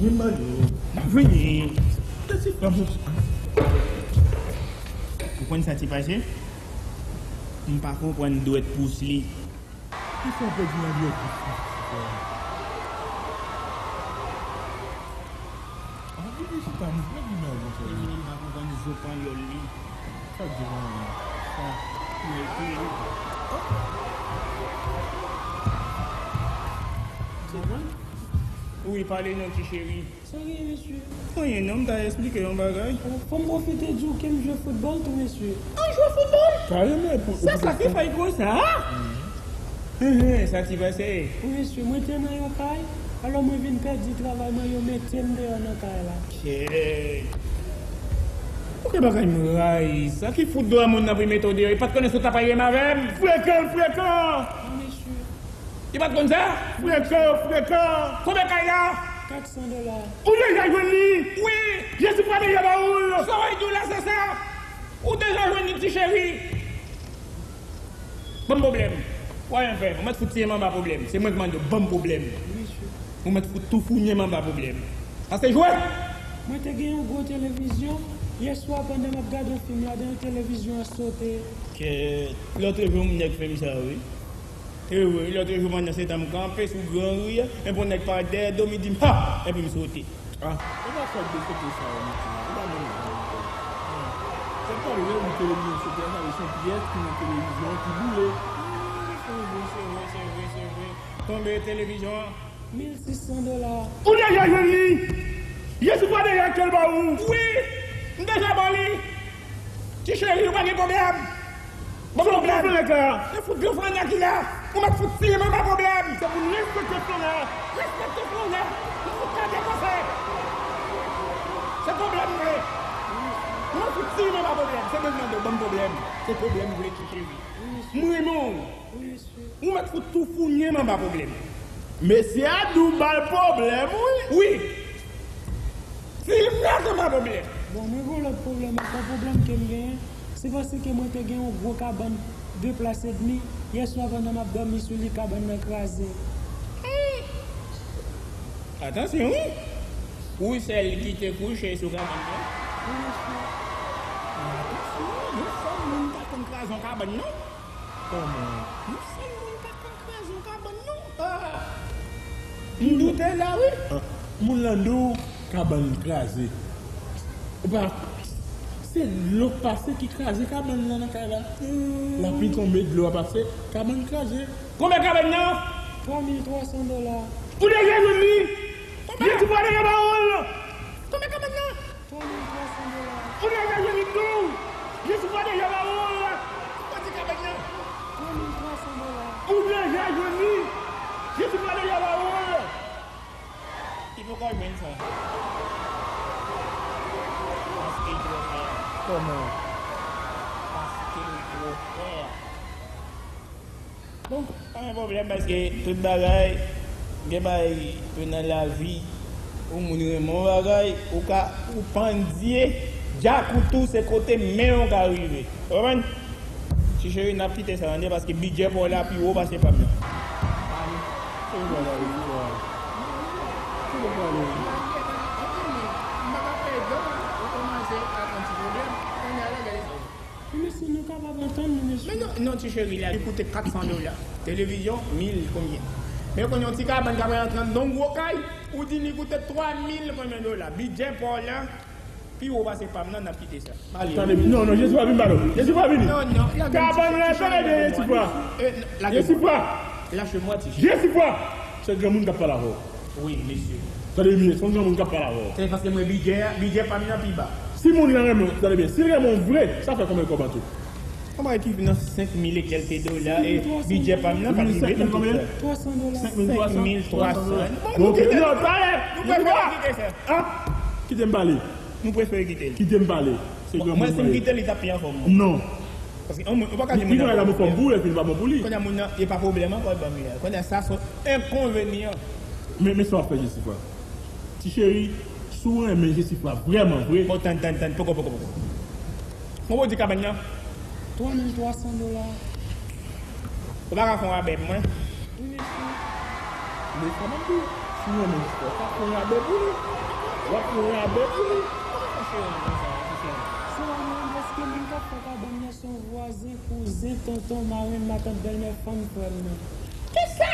Vin pale w. M ap vini. Ou konn sa ki pase? M pa konprann dwèt pous li. Kisa w pèdi nan dwèt pous li? An vini chita, m pèdi nan yon chè. Li vini, m pa konprann zo panyòl li. Sa k di mwen menm? Sa. Mwen ekri. Se bon? Wi, pale non, ti cheri. Sa gen, mesye? Anyen non, m ta esplike yon bagay. Fò m pwofite di w ke m jwe foutbòl tou, mesye. An jwe foutbòl? Kareman. Sa, sa ki fè l konsa? Hen, sa ti pase? Wi, mesye, mwen te nan yon kay, alò mwen vin pèdi travay mwen, yo mete m deyò nan kay la. Kèt! Ou gen bagay m rayi, sa ki fout dwa moun nan pou mete w deyò, li pa t konnen si w t ap rive avè m. Frekan, frekan! Non, mesye. Li pa t konn sa? Frekan, frekan! Konbyen kay la? Kat san dola. Ou deja jwenn li? Wi! Jesifwa deja ba ou l? Sa w di w la, se sa? Ou deja jwenn li, ti cheri? Ban m pwoblèm. W a anyen fè. Ou mèt fout tiye m anba pwoblèm. Se mwen k mande w ban m pwoblèm. Ou mèt fout toufounye m anba pwoblèm. Sa se jwèt! Mwen te gen yon gwo televizyon. Yèswa, pandan m ap gade yon fim ladan l, televizyon an sote. Kèt, lòt jou m nèk fè m sa, wi. E wi, lòt jou pandan se tan m kanpe sou gran ri a, epi yon nèg parèt dèyè do m, li di m, "Ha!" Epi m sote. Ah, e pa fòt de kote sa yo mete la. E pa menm jan ankò. Se pa lè yon televizyon sote a, sa vle se yon pyès ki nan televizyon an ki boule. Se vre, se vre, se vre, se vre. Konbyen televizyon an? Mil sis san dola. Ou deja jwenn li? Jesifwa deja kite l ba ou? Wi, m deja ba li. Ti cheri, ou pa gen pwoblèm. Bon, pwoblèm. Se yon granflannè ki la. Ou mèt fout tiye m anba pwoblèm. Se pou n respekte flannè. Respekte flannè. Ou fout ka depanse. Se pwoblèm vre. Ou mèt fout tiye m anba pwoblèm. Se mwen k mande w ban m pwoblèm. Se pwoblèm vre, ti cheri. M renmen w. Ou mèt fout toufounye m anba pwoblèm. Mesye a di w ba l pwoblèm, wi. Wi. Ti m nan anba pwoblèm. Bon, mwen gen yon lòt pwoblèm ankò. Pwoblèm ke m genyen, se paske mwen te gen yon gwo kabann de plas edmi. Yèswa, pandan m ap dòmi sou li, kabann nan kraze. Hmm. Atansyon, wi. Ou sèl ki te kouche sou kabann nan? Wi, mesye. Atansyon, wi. Yon sèl moun pa konn kraze yon kabann, non? Kòman? Yon sèl moun pa konn kraze yon kabann, non. Ah! M doute la, wi. Ah, moun lan di w kabann kraze. Ou pa, se dlo k pase ki kraze kabann lan nan kay la. Hmm. Lapli tonbe, dlo a pase, kabann kraze. Konbyen kabann nan? Twa mil twa san dola. Ou deja jwenn li? Konbyen? Jesifwa deja ba ou l. Konbyen kabann nan? Twa mil twa san dola. Ou deja jwenn li tou? Jesifwa deja ba ou l. Konbyen kabann nan? Twa mil twa san dola. Ou deja jwenn li? Jesifwa deja ba ou l. Li poko jwenn sa. Paske l twò chè. Kòman? Paske l twò chè. Bon, pa gen pwoblèm, paske tout bagay, gen bagay ke nan lavi, yon moun renmen yon bagay, ou ka, ou pandye, djak ou tou, se kote men w ka rive. Ou konprann? Ti cheri, n ap kite sa, tande, paske bidjè pa w la pi wo pase pa m nan. Mesye, nou kapab antann nou, mesye. Men non, non, ti cheri, la, li koute kat san dola. Televizyon, mil konbyen. Men kounye a, yon ti kabann k ap rantre anndan yon gwo kay, ou di li koute twa mil konbyen dola. Bidjè pa w la pi wo pase pa m nan, n ap kite sa. Tande, non, non, Jezi pa vin ba nou. Jezi pa vini. Non, non, kabann la, tande byen, Jesifwa. Jesifwa. Lâche-moi, ti cheri. Jesifwa. Se granmoun k ap pale avè w. Wi, mesye. Tande byen, se yon granmoun k ap pale avè w. Se paske mwen bidjè, bidjè pa m nan pi ba. Si moun lan renmen w, tande byen, si l renmen w vre, sa fè konbyen kòb an tou? Yon bagay ki nan senk mil e kèlke dola, e bidjè pa m nan pa t rive nan tout sa. Senk mil twa san dola. Senk mil twa san. Bon, ok, non, talè. Nou prefere kite sa. Ah, kite m pale. Nou prefere kite l. Kite m pale. Se granmoun. Mwen, si m kite l, li t ap pi anfòm. Non. Paske yon moun, ou pa ka di moun nan pa bon pou ou, epi li pa bon pou li. Kounye a moun nan, e pa pwoblèm ankò, l ban m li a. Kounye a, sa se yon enkonvenyan. Men, men sa w ap fè Jesifwa. Ti cheri, si w renmen Jesifwa vrèman vre. Bon, tann, tann, tann, poko, poko, poko. Konbyen w di kabann nan? Twa mil twa san dola. Ou pa ka fè yon rabè pou mwen? Wi, mesye. Men sa m ap di w, si w renmen Jesifwa, w ka fè yon rabè pou li. W ap fè yon rabè pou li. Kòman fè w renmen sa, ti cheri? Se yon Moun k ap fè kabann nan se yon vwazen, kouzen, tonton, marenn, matant, bèlmè, fanm, frè m nan. Kisa?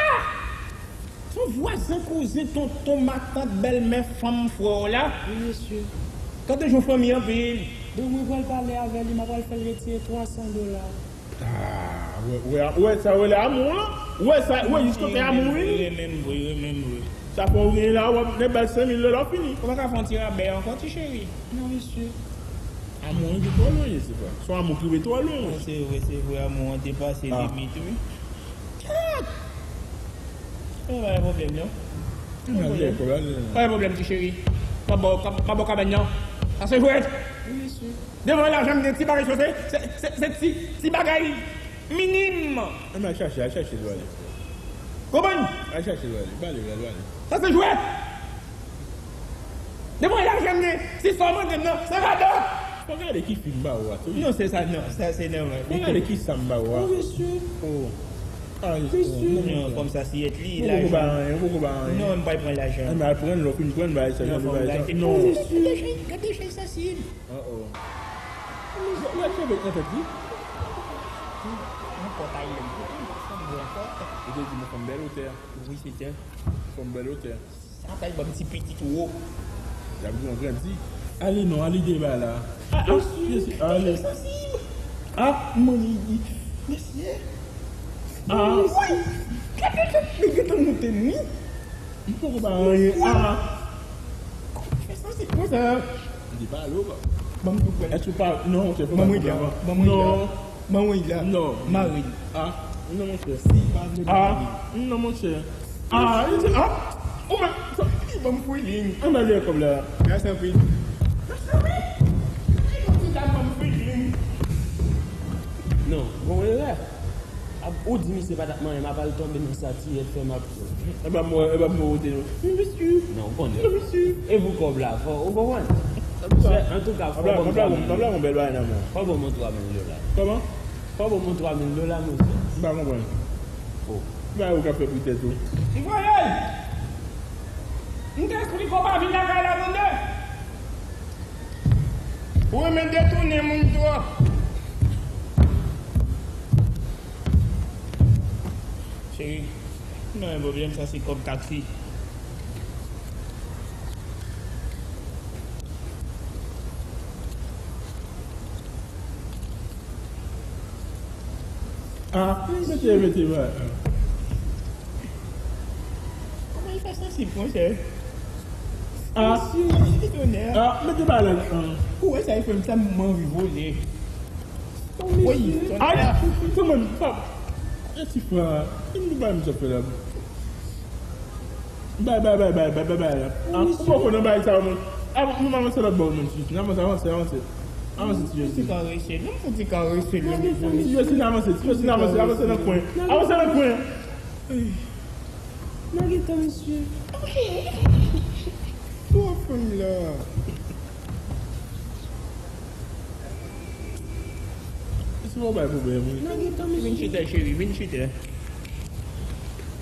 Se yon vwazen, kouzen, tonton, matant, bèlmè, fanm, frè w la? Wi, mesye. Gade jan fanmi anpil. Donk, mwen pral pale avè li, m ap pral fè l retire twa san dola. Ah, wè, wè, wè, sa yo rele amou an. Wè, sa, wè, jis kote amou, wi. Renmen m vre, renmen m vre. Sa fè w gen la, w ap gen bèl senk mil dola, w fini. Ou pa ka fè yon ti rabè ankò, ti cheri? Non, mesye. Amou an gen twò lwen, se pa. Se yon amou ki rive twò lwen. Non, se vre, se vre, amou an depase limit, wi. Kèt! Mwen pa gen pwoblèm, non. Mwen pa gen pwoblèm. Pa gen pwoblèm, ti cheri. M ap ba w, m ap ba w kabann nan. Sa se jwèt. Wi, mesye. Devan lajan m gen ti bagay sou se, se, se, se ti, ti bagay minim. Ann al chache, al chache l ale. Konprann? Al chache l ale. Bale, bale, bale. Sa se jwèt. Devan lajan m gen, si sa w mande m nan, se kado. Fò gade ki fi m ba ou a tou. Non, se sa, non, sa se nòmal. Fò gade ki sa m ba ou a. Oh, mesye. Oh. Ah, mesye. Non, non, kòm sa si et li, lajan. Ou poko ba anyen, ou poko ba anyen. Non, m pa pran lajan. Ann al pran l, lè w fin pran l, bay sa, non, bay sa. Non. Gade chay, gade chay sa si. Oh, oh. Ou wè cheve nan tèt li? Nan pòtay li. Ou konn sa m vle ankò? Ou te di mwen fanm bèl otè. Wi, se tè. Fanm bèl otè. Sa kay ban m ti pitit ou. Y ap grandi. Ale non, ale deba la. Ah, ah, mesye, ale. Ah, mwen li, mesye. Ah. Wi. Gade, gade, li gentan moute ni. M poko ba anyen. Ah. Fè sa, se kòman sa? Li pale ou pa. Ban m tou pran. Èske ou pa, non, monchè, fò pa pran. Ban mwen la. Non. Ban mwen la. Non. Mari. Ah, non, monchè. Si pa vle. Ah, non, monchè. Ah, li di, ah, ou menm, sa, li ban m feeling. Ann ba li kòb la. Mèsi anpil. Mèsi anpil. Li di, li ban m feeling. Non, bon, erè. Ap, ou di misye pa t ap manyen, m ap al tonbe nan sa ti yèt fè m ap. E pa mwen, e pa mwen ou te non. Wi, mesye. Non, ou konnen. Non, mesye. E pou kòb la, fò, ou konprann? Antouka, fò ban m twa mil dola. Fò ban m twa mil dola. Kòman? Fò ban m twa mil dola, mesye. M pa konprann. Oh. Ba ou k ap fè pou tèt ou. M voye l! M te esplike w pa vin lakay la, tande? Ou renmen detounen moun twòp. Cheri, m nan yon pwoblèm, sa se kòb taksi. Ah, mete, mete, ba. Kòman li fè sansib konsa? Ah. Mesye, li tonè. Ah, mete ba la. Ou wè sa, li fè m sa, m anvi vole. Wi, tonè. Ay, kanmenm, pa. E ti fwa, e nou ba m sa fè la. Bay, bay, bay, bay, bay, bay, bay. Ah, ou poko nan bay sa, mwen. Ah, nou avanse lòt bò, menm, ti. Nou avanse, avanse, avanse. Avanse, ti Jesi. Ti karese, non, fò ti karese, non. Ti Jesi, nou avanse, ti Jesi, nou avanse, avanse nan kwen. Avanse nan kwen. Nan gentan, mesye. Ok. Twò fanm la. Se yon bay pwoblèm, wi. Nan gentan, mesye. Vin chita, cheri, vin chita.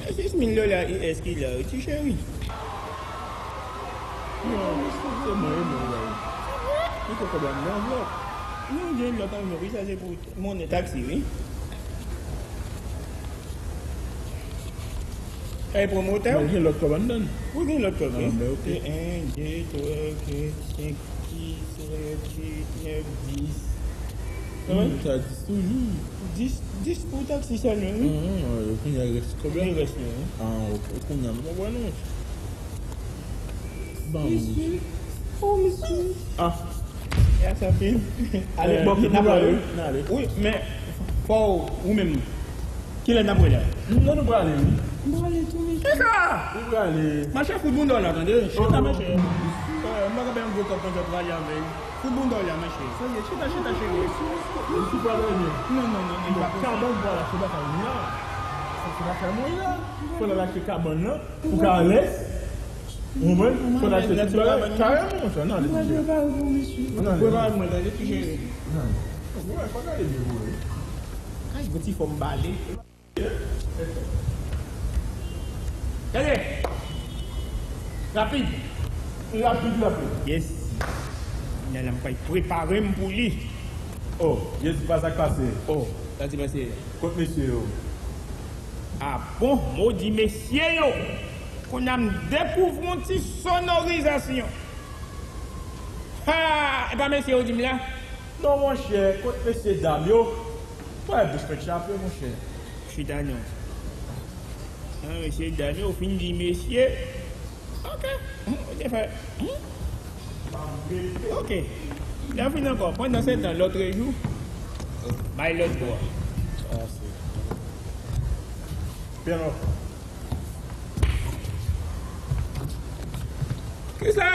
E sis mil dola U S ki la, wi, ti cheri. Non, se mwen, e mwen, wi. Mete kòb la nan anvlòp. Non, gen lòt anvlòp, wi, sa se pou monnen taksi, wi. Kay pwomotè? Mwen gen lòt kòb anndan. Ou gen lòt kòb, wi. Ah, ben, ok. Se en, de, twa, kat, senk, sis, sèt, uit, nèf, dis. Sa di dis toujou. Dis, dis pou taksi sèlman, wi. Kounye a rès kòb la. Gen rès la, wi. Ah, ok. Kounye a m konprann ou. Ban m. Mesye. Oh, mesye. Ah. Mèsi anpil. Ale, bon, n ap ale. N ale. Wi, men fò w, ou menm, kilè n ap wè la? Non, nou prale, wi. M prale tou, mesye. Kisa? Nou prale. Mache fout bouda w la, tande. Chita, mache. M pa ka bay yon gwo kòb konsa prale avè l. Fout bouda w la, mache. Chita, chita, cheri. Mesye, pa prale. Non, non, non, non. Kabann pou al achte bagay la. Se pa sa mwen la. Fò l al achte kabann nan. Pou ka alèz. Ou konprann? Fò n achte tout bagay. Karèman, monchè, ann ale, ti cheri. Ann ale. Prepare mwen, tande, ti cheri. Ann ale. Ou wè, fò gade byen pou ou. Kay, yon ti fòm bale. Tande! Rapid! Rapid, rapid. Yes. Kounye a la, m pral prepare m pou li. Oh, Jezi pa sa k pase. Oh, sa ti pase. Kot mesye yo? Ah bon, modi mesye yo. Kounye a m dekouvri yon ti sonorizasyon. Ha! E pa mesye yo di m la? Non, monchè, kot mesye dam yo? Wè, bouch mèt chape, monchè. Chita non. Ah, mesye dam yo fin di mesye. Ok. Hmm, ou te fè. Hmm? Ok. Lè w vin ankò, pandan se tan, lòtrejou, bay lòt bò a. Pèno. Kisa?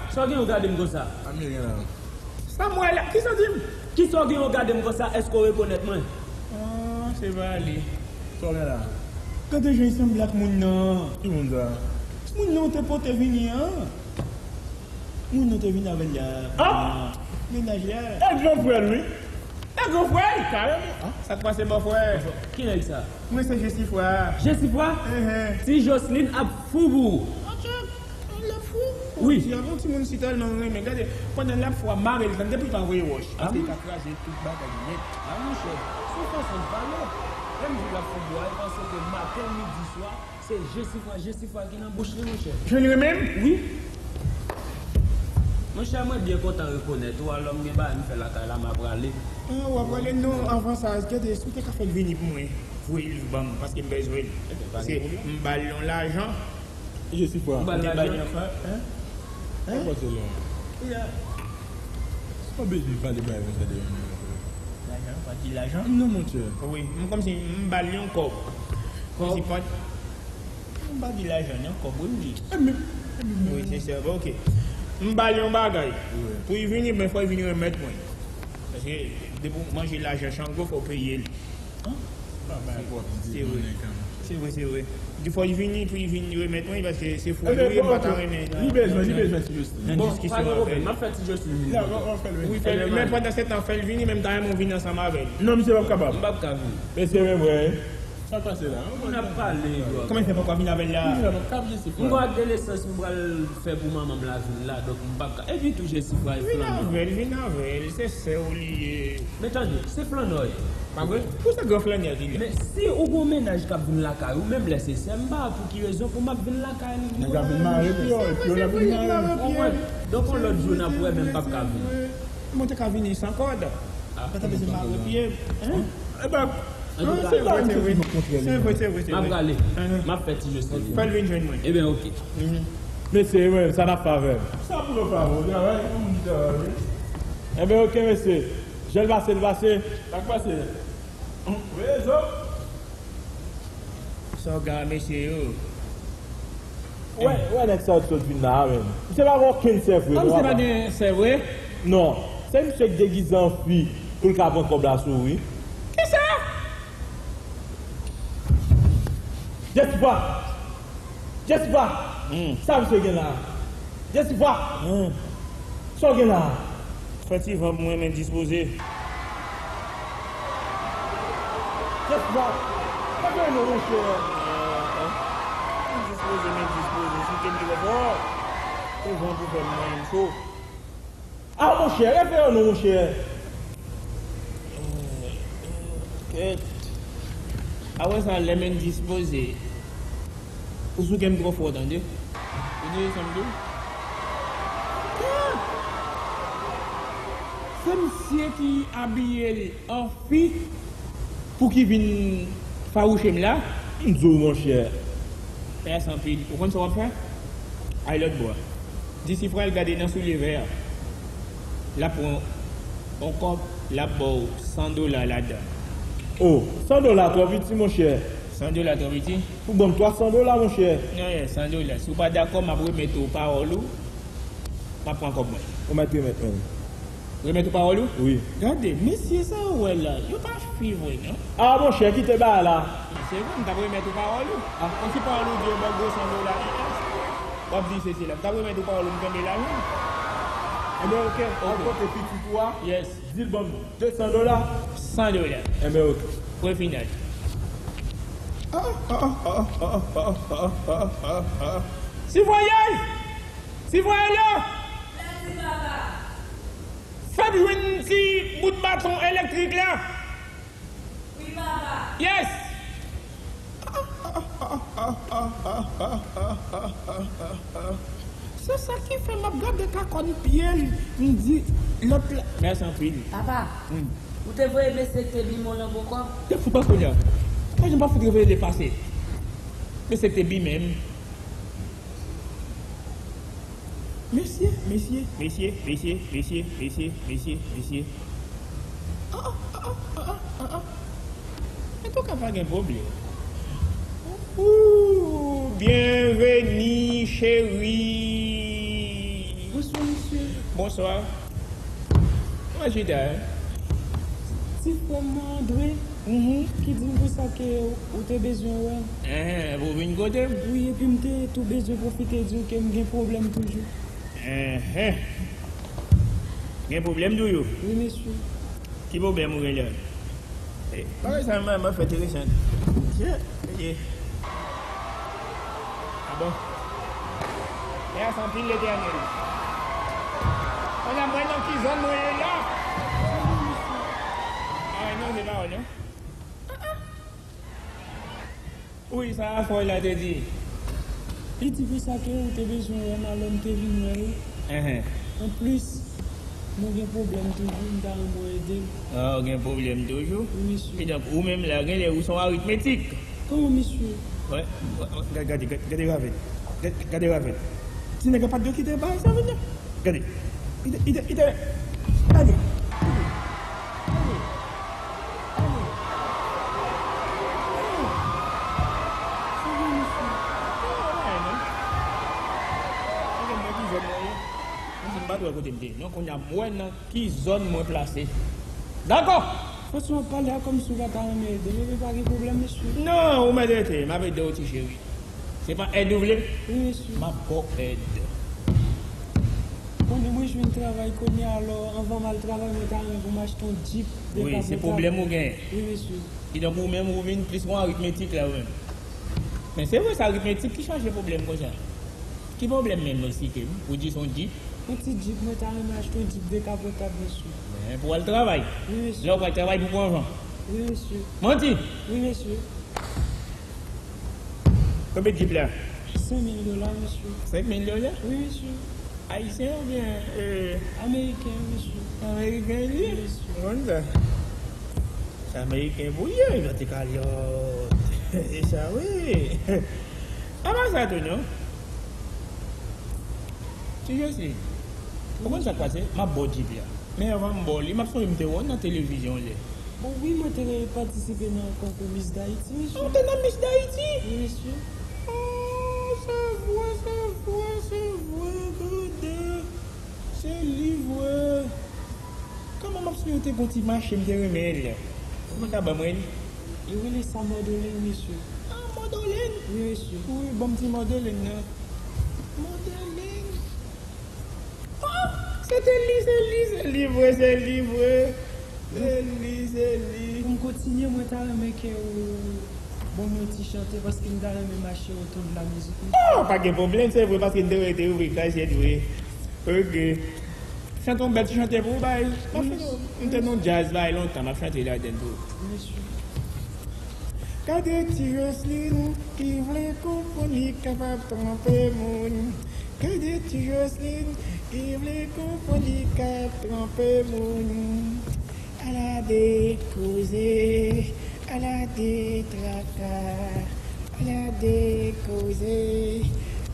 Sa w gen w gade m konsa? Sa m gen la. Sa m wè la? Kisa w di m? Kisa w gen w gade m konsa? Èske w rekonèt mwen? Ah, se pa li. Sa w gen la? Gade jan l sanble ak moun nan. Ki moun sa? Moun nan w te pote vini an. Moun nan te vin avè l la. Ah! Mennaj la. E gran frè l, wi. E gran frè l? Kareman. Ah, sa k pase, bò frè? Ki nèg sa? Mwen se Jesifwa. Jesifwa? Enhen. Ti Joslin ap fou pou ou. Anchè, l ap fou? Wi. Yon ti, yon timoun si tèlman renmen. Gade, pandan l ap fou a, mare l, tande pou l pa voye wòch. Paske l ka kraze tout bagay nèt. Ah, monchè, se yon fason l pale. Lè m di l ap fou pou ou a, e panse ke maten, midi, swa, se Jesifwa, Jesifwa ki nan bouch li, monchè. Jwenn li menm? Wi. Monchè, mwen byen kontan rekonèt ou, alò m gen bagay m fè lakay la, m ap prale. Ah, w ap prale? Non, avan sa, gade, si w te ka fè l vini pou mwen, voye l ban m, paske m bezwen l. Paske m ba l yon lajan. Jesifwa. M ba l lajan. Hein? Hein? Sa pase la? Yeah. Sa w bezwen pale bagay konsa devan moun nan, frè? Lajan, pa di lajan. Non, monchè. Wi, m kòmsi m ba l yon kòb. Kòb? Kòmsi pa, m pa di lajan, non, kòb, wi, m di. E men, e men, wi, se sa, bon, ok. M ba l yon bagay. Wi. Pou l vini, men fò l vini remèt mwen. Paske depi w manje lajan Chango, fò w peye l. Hein? Se vre. Se vre, se vre. Di fò l vini, pou l vin remèt mwen, paske se frè l li ye, m pa ta renmen. Li bezwen, li bezwen ti Joslin. Nan diskisyon avè l. Bon, pa gen pwoblèm, m ap fè ti Joslin vini. Wi, fè l, men pandan se tan, fè l vini, men m ta renmen w vin ansanm avè l. Non, misye p ap kapab. M p ap ka vini. Mesye, men mwen. Sa k pase la? Moun ap pale, bro. Kòman l fè poko vin avè l la? M gen adolesans m pral fè pou manman m la vin la, donk m p ap ka. Epi tou Jesifwa e flanè. Vin avè l, vin avè l, se sè w li ye. Men tande, se flanè w ye. Pa vre? Pou se gran flanè li ye. Men si ou gon mennaj k ap vin lakay ou, menm lè se sè m, m pa wè pou ki rezon pou m ap vin lakay li. Nèg la vin mare pye w, epi w la vin mare. Ou konprann? Donk yon lòt jou n ap wè, men m p ap ka vini. Mwen te ka vini san kòd. Ah, mwen te bezwen mare pye m. Hein? E ben, antouka, se vre, se vre. Se vre, se vre, se vre. M ap prale. M ap fè ti Joslin. Fè l vin jwenn mwen. E ben, ok. Mesye, mwen, sa n ap fè avè l? Sa pou nou fè avè w? Travay, yon moun ki travay, wi. E ben, ok, mesye. Jan l pase, l pase. Sa k pase? Rezo. Sa w gen a mesye yo? Wè, wè nèg sa yo t sot vin la a, menm. Misye pa gen okenn sè vre, non, papa. Misye pa gen sè vre? Non. Se misye k degize an fi pou l ka pran kòb la sou ou, wi. Kisa? Jesifwa! Jesifwa! Hmm. Sa misye gen la? Jesifwa! Hmm. Sa w gen la? Fè ti van pou mwen, men dispoze. Jesifwa! Fè non, monchè. Men dispoze, men dispoze. Si w te m te fò, se van pou fè m mwen cho. Ah, monchè, refè yo non, monchè. Kèt. Apre sa, lè men dispoze. Ou sou kè m twò fò, tande. Ou tande sa m di w? Kèt! Se misye ki abiye l an fi pou ki vin fawouche m la. M di w, monchè. Mèsi anpil. Ou konn sa w ap fè? Al lòt bò a. Di si frè l gade nan soulye vè a. L ap pran yon kòb, l ap ba w san dola ladan. Oh, san dola twò piti, monchè. San dola twò piti? Ou ban m twa san dola, monchè. Non, non, san dola. Si w pa dakò, m ap remèt ou pawòl ou. M ap pran kòb mwen. Ou mèt remèt mwen. Remèt ou pawòl ou? Wi. Gade, mesye sa ou wè la, yo pa fi vre, non? Ah, monchè, kite bagay la. Se vre, m t ap remèt ou pawòl ou. Ah. Kòmsi pawòl ou di yo ba w gwo san dola, w ap di sesi la. M t ap remèt ou pawòl ou, m kenbe lajan. Enben, ok, al kote pitit ou a. Yes. Di l ban m de san dola. San dola. Enben, ok. Pwen final. Si voyay! Si voyay la! Fè Jwenn ti bout baton elektrik la. Wi, papa. Yes. Se sa ki fè m ap gade kakòn pye l, m di lòt la. Mèsi anpil. Papa, hmm, ou te voye mesye k te bime w lan poko? Te fout pa kounye a. Mwen, jan m pa fout reveye l pase. Mesye k te bime m. Mesye, mesye, mesye, mesye, mesye, mesye, mesye, mesye. Ah, ah, ah, ah, ah, ah, ah. Antouka, pa gen pwoblèm. Ooh, byenveni, cheri. Bonswa, mesye. Bonswa. Mwen chita, hein? Ti frè m nan, André, mhm, ki di m konsa ke ou te bezwen wè m. Enhen, pou w vin kote m? Wi, epi m te tou bezwen pwofite di w ke m gen pwoblèm toujou. Enhen. Gen pwoblèm toujou? Wi, mesye. Ki pwoblèm ou gen la? Eh, bagay sa mwen, mwen fè enteresan. Mesye, mesye. Ah bon? Mèsi anpil, Letènèl. Kounye a, mwen nan ki zòn mwen ye la? Ah, non, se pa ou, non. Wi, sa afè la te di. Li di konsa ke ou te bezwen wè m, alò m te vin wè l. Enhen. Anplis, mwen gen pwoblèm toujou, m ta renmen w ede m. Ah, ou gen pwoblèm toujou? Wi, mesye. Kidonk, ou menm la, genlè ou se yon aritmetik. Kòman, mesye? Wè, wè, wè, gade, gade, gade, gade ravèt. Gade, gade ravèt. Ti nèg la pa t dwe kite bagay sa vin la. Gade. Ide, ide, ide. Gade. Gade. Gade. Sa vin, mesye? Gade, non. Gade, mwen ki zòn mwen ye. Mwen di m pa t wè kote m te ye. Non, kounye a, m wè nan ki zòn mwen plase. Dakò! Fason w ap pale a kòmsi w pa ta renmen ede m, epi pa gen pwoblèm, mesye. Non, ou mèt rete, m ap ede w, ti cheri. Se pa èd ou vle? Wi, mesye. M ap ba w èd. Konnen mwen jwenn travay kounye a, alò, anvan m al travay, mwen ta renmen pou m achte yon djip dekapotable. Wi, se pwoblèm ou genyen. Wi, mesye. Kidonk, ou menm, ou vin plis yon aritmetik la, ou menm. Men se vre, se aritmetik ki chanje pwoblèm konsa. Ki pwoblèm menm ou site m? Ou di se yon djip? Yon ti djip, mwen ta renmen achte yon djip dekapotab, mesye. Men pou w al travay? Wi, mesye. Lè w pral travay pou pran van? Wi, mesye. Manti? Wi, mesye. Konbyen djip la? Senk mil dola, mesye. Senk mil dola? Wi, mesye. Ayisyen oubyen, eh, ameriken, mesye. Ameriken li ye? Wi, mesye. Ou konn sa? Se ameriken pou li ye, li pa te ka lòt. E sa, wi. Apa sa tou, non? Ti Josely, ou konn sa k pase? M ap ba w djip la. Men anvan m ba w li, m ap sonje m te wè w nan televizyon yon lè. Bon, wi, mwen te patisipe nan konkou Miss Haïti, mesye. Ou te nan Miss Haïti? Wi, mesye. Oh, se vre, se vre, se vre, gade. Se li vre. Kòman m ap sonje w te gon ti mache m te renmen l. Ou mèt ka ban mwen li? Yo rele sa Mòdolin, mesye. Ah, Mòdolin? Wi, mesye. Wi, ban m ti Mòdolin nan. Mòdolin. Oh, se te li, se li, se li vre, se li vre. Se li, se li. Pou m kontinye, mwen ta renmen ke ou ban m yon ti chante, paske m ta renmen mache otou de la mizik. Oh, pa gen pwoblèm, se vre, paske m te rete, wi, gaz, se vre. Ok. Chante yon bèl ti chante pou ou, bay. M ap chante, m te nan djaz, bay, lontan, m ap chante ladann pou ou. Mesye. Gade ti Jocelyn ki vle konprann li kapab twonpe moun. Gade ti Jocelyn ki vle konprann li ka twonpe moun. Ala de koze, ala de traka, ala de koze,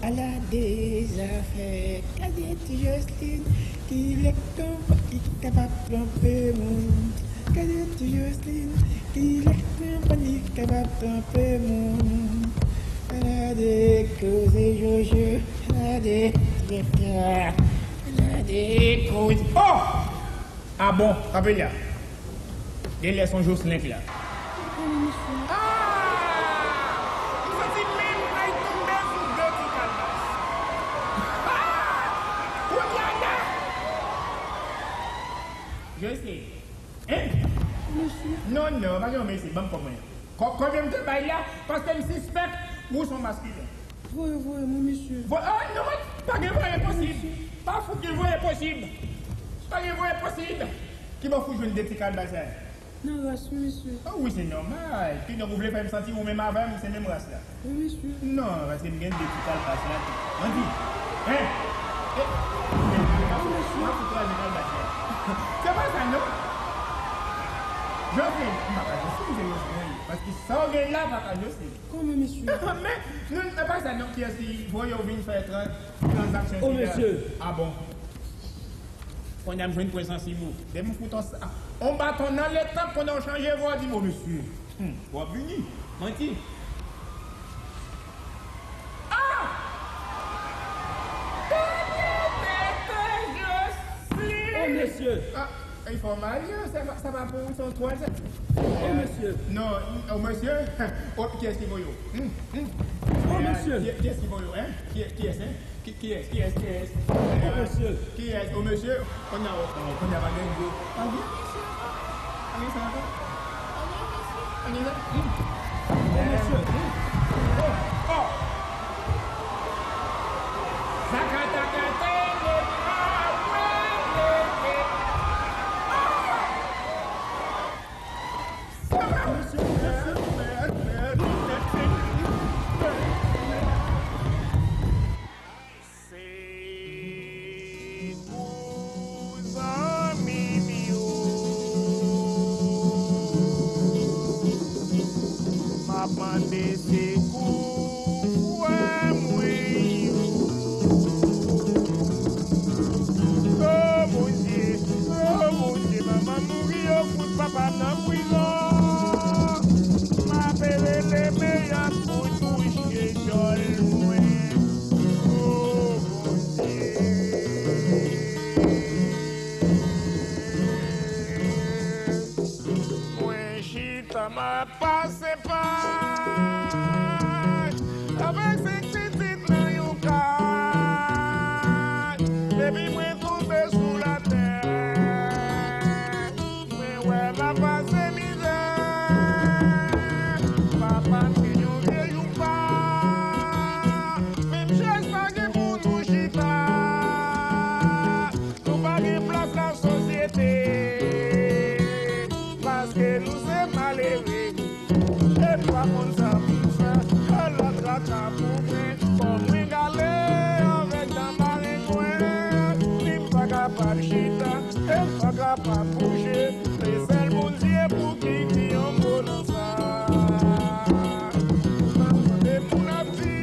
ala de zafè. Gade ti Jocelyn ki vle konprann li kapab twonpe moun. Gade ti Jocelyn ki vle konprann li kapab twonpe moun. Ala de koze Jojo, ala de traka, ala de koze. Oh! Ah bon, kanpe la. Genlè se yon Jocelyn k la. Ah! M santi menm ay tonbe sou de ti kalbas. Ah! Kounye a la! Jocelyn. Hein? Mesye. Non, non, pa gen yon mesye, ban m kòb mwen. Kò-, kòbyen m te bay la, paske m sispèk ou se yon maskilen. Voye, voye mwen, mesye. Vo-, oh, non, pa gen voye posib. Pa fout gen voye posib. Pa gen voye posib! Kibò w fout jwenn de ti kalbas sa yo? Nan ras, wi, mesye. Ah wi, se nòmal. Kidonk, ou vle fè m santi ou menm avè m, se menm ras la? Wi, mesye. Non, paske m gen de ti kalbas la tou. Manti! Hein? Eh, eh, eh, w ap fout kraze kalbas la. Se pa sa, non? Jofre, m pa ka Jofre, se Jofre, wi. Paske sa w gen la pa ka Jofre. Kòman, mesye? Men, non, se pa sa, non, kiyès ki voye w vin fè tran-, tranzaksyon sila? Oh, mesye. Ah bon? Kounye a m jwenn pwen sansib ou. Depi m fout on sa, on baton nan letanp, kounye a w chanje vwa, w di m, "O mesye, hmm, w ap vini." Manti. Ah! Oh, mesye. Ah, enfòmal, yo, sa pa, sa pa pou ou, se yon twazèm. Oh, mesye. Non, oh, mesye. Oh, kiyès ki voye w? Hmm, hmm. Oh, mesye. Ki-, kiyès ki voye w, hein? Ki-, kiyès, hein? Ki, kiyès, kiyès, kiyès? Oh, mesye. Kiyès? O mesye, kounye a, o, kounye a pa gen gwo. Pa gen mesye ankò. Pa gen sa ankò. Pa gen mesye. Pa gen sa. Hmm. O mesye. Hmm. Oh, oh. Zakatakatele, ah, wele, ah. Se pou zanmi m yo m ap mande sekou, frè mwen yo. O Bondye, o Bondye, manman m mouri, yo fout papa m nan prizon. M ape rele, men y ap fout bouche djòl mwen. O Bondye. Mwen chita, m ap pase paj avèk senk pitit nan yon kay. Depi mwen tonbe sou latè, mwen wè m ap pase mizè. Papa m gen yon vye joupa, menm chèz pa gen pou nou chita. Nou pa gen plas nan sosyete, paske nou se malere. E m pa konn sa pou m fè, e la traka pou mwen. Kò mwen gale avèk dan marengwen, ni m pa kapab chita, e m pa kapab bouje. Se sèl Bondye pou ki di yon mo nan sa. M ap mande moun ap di,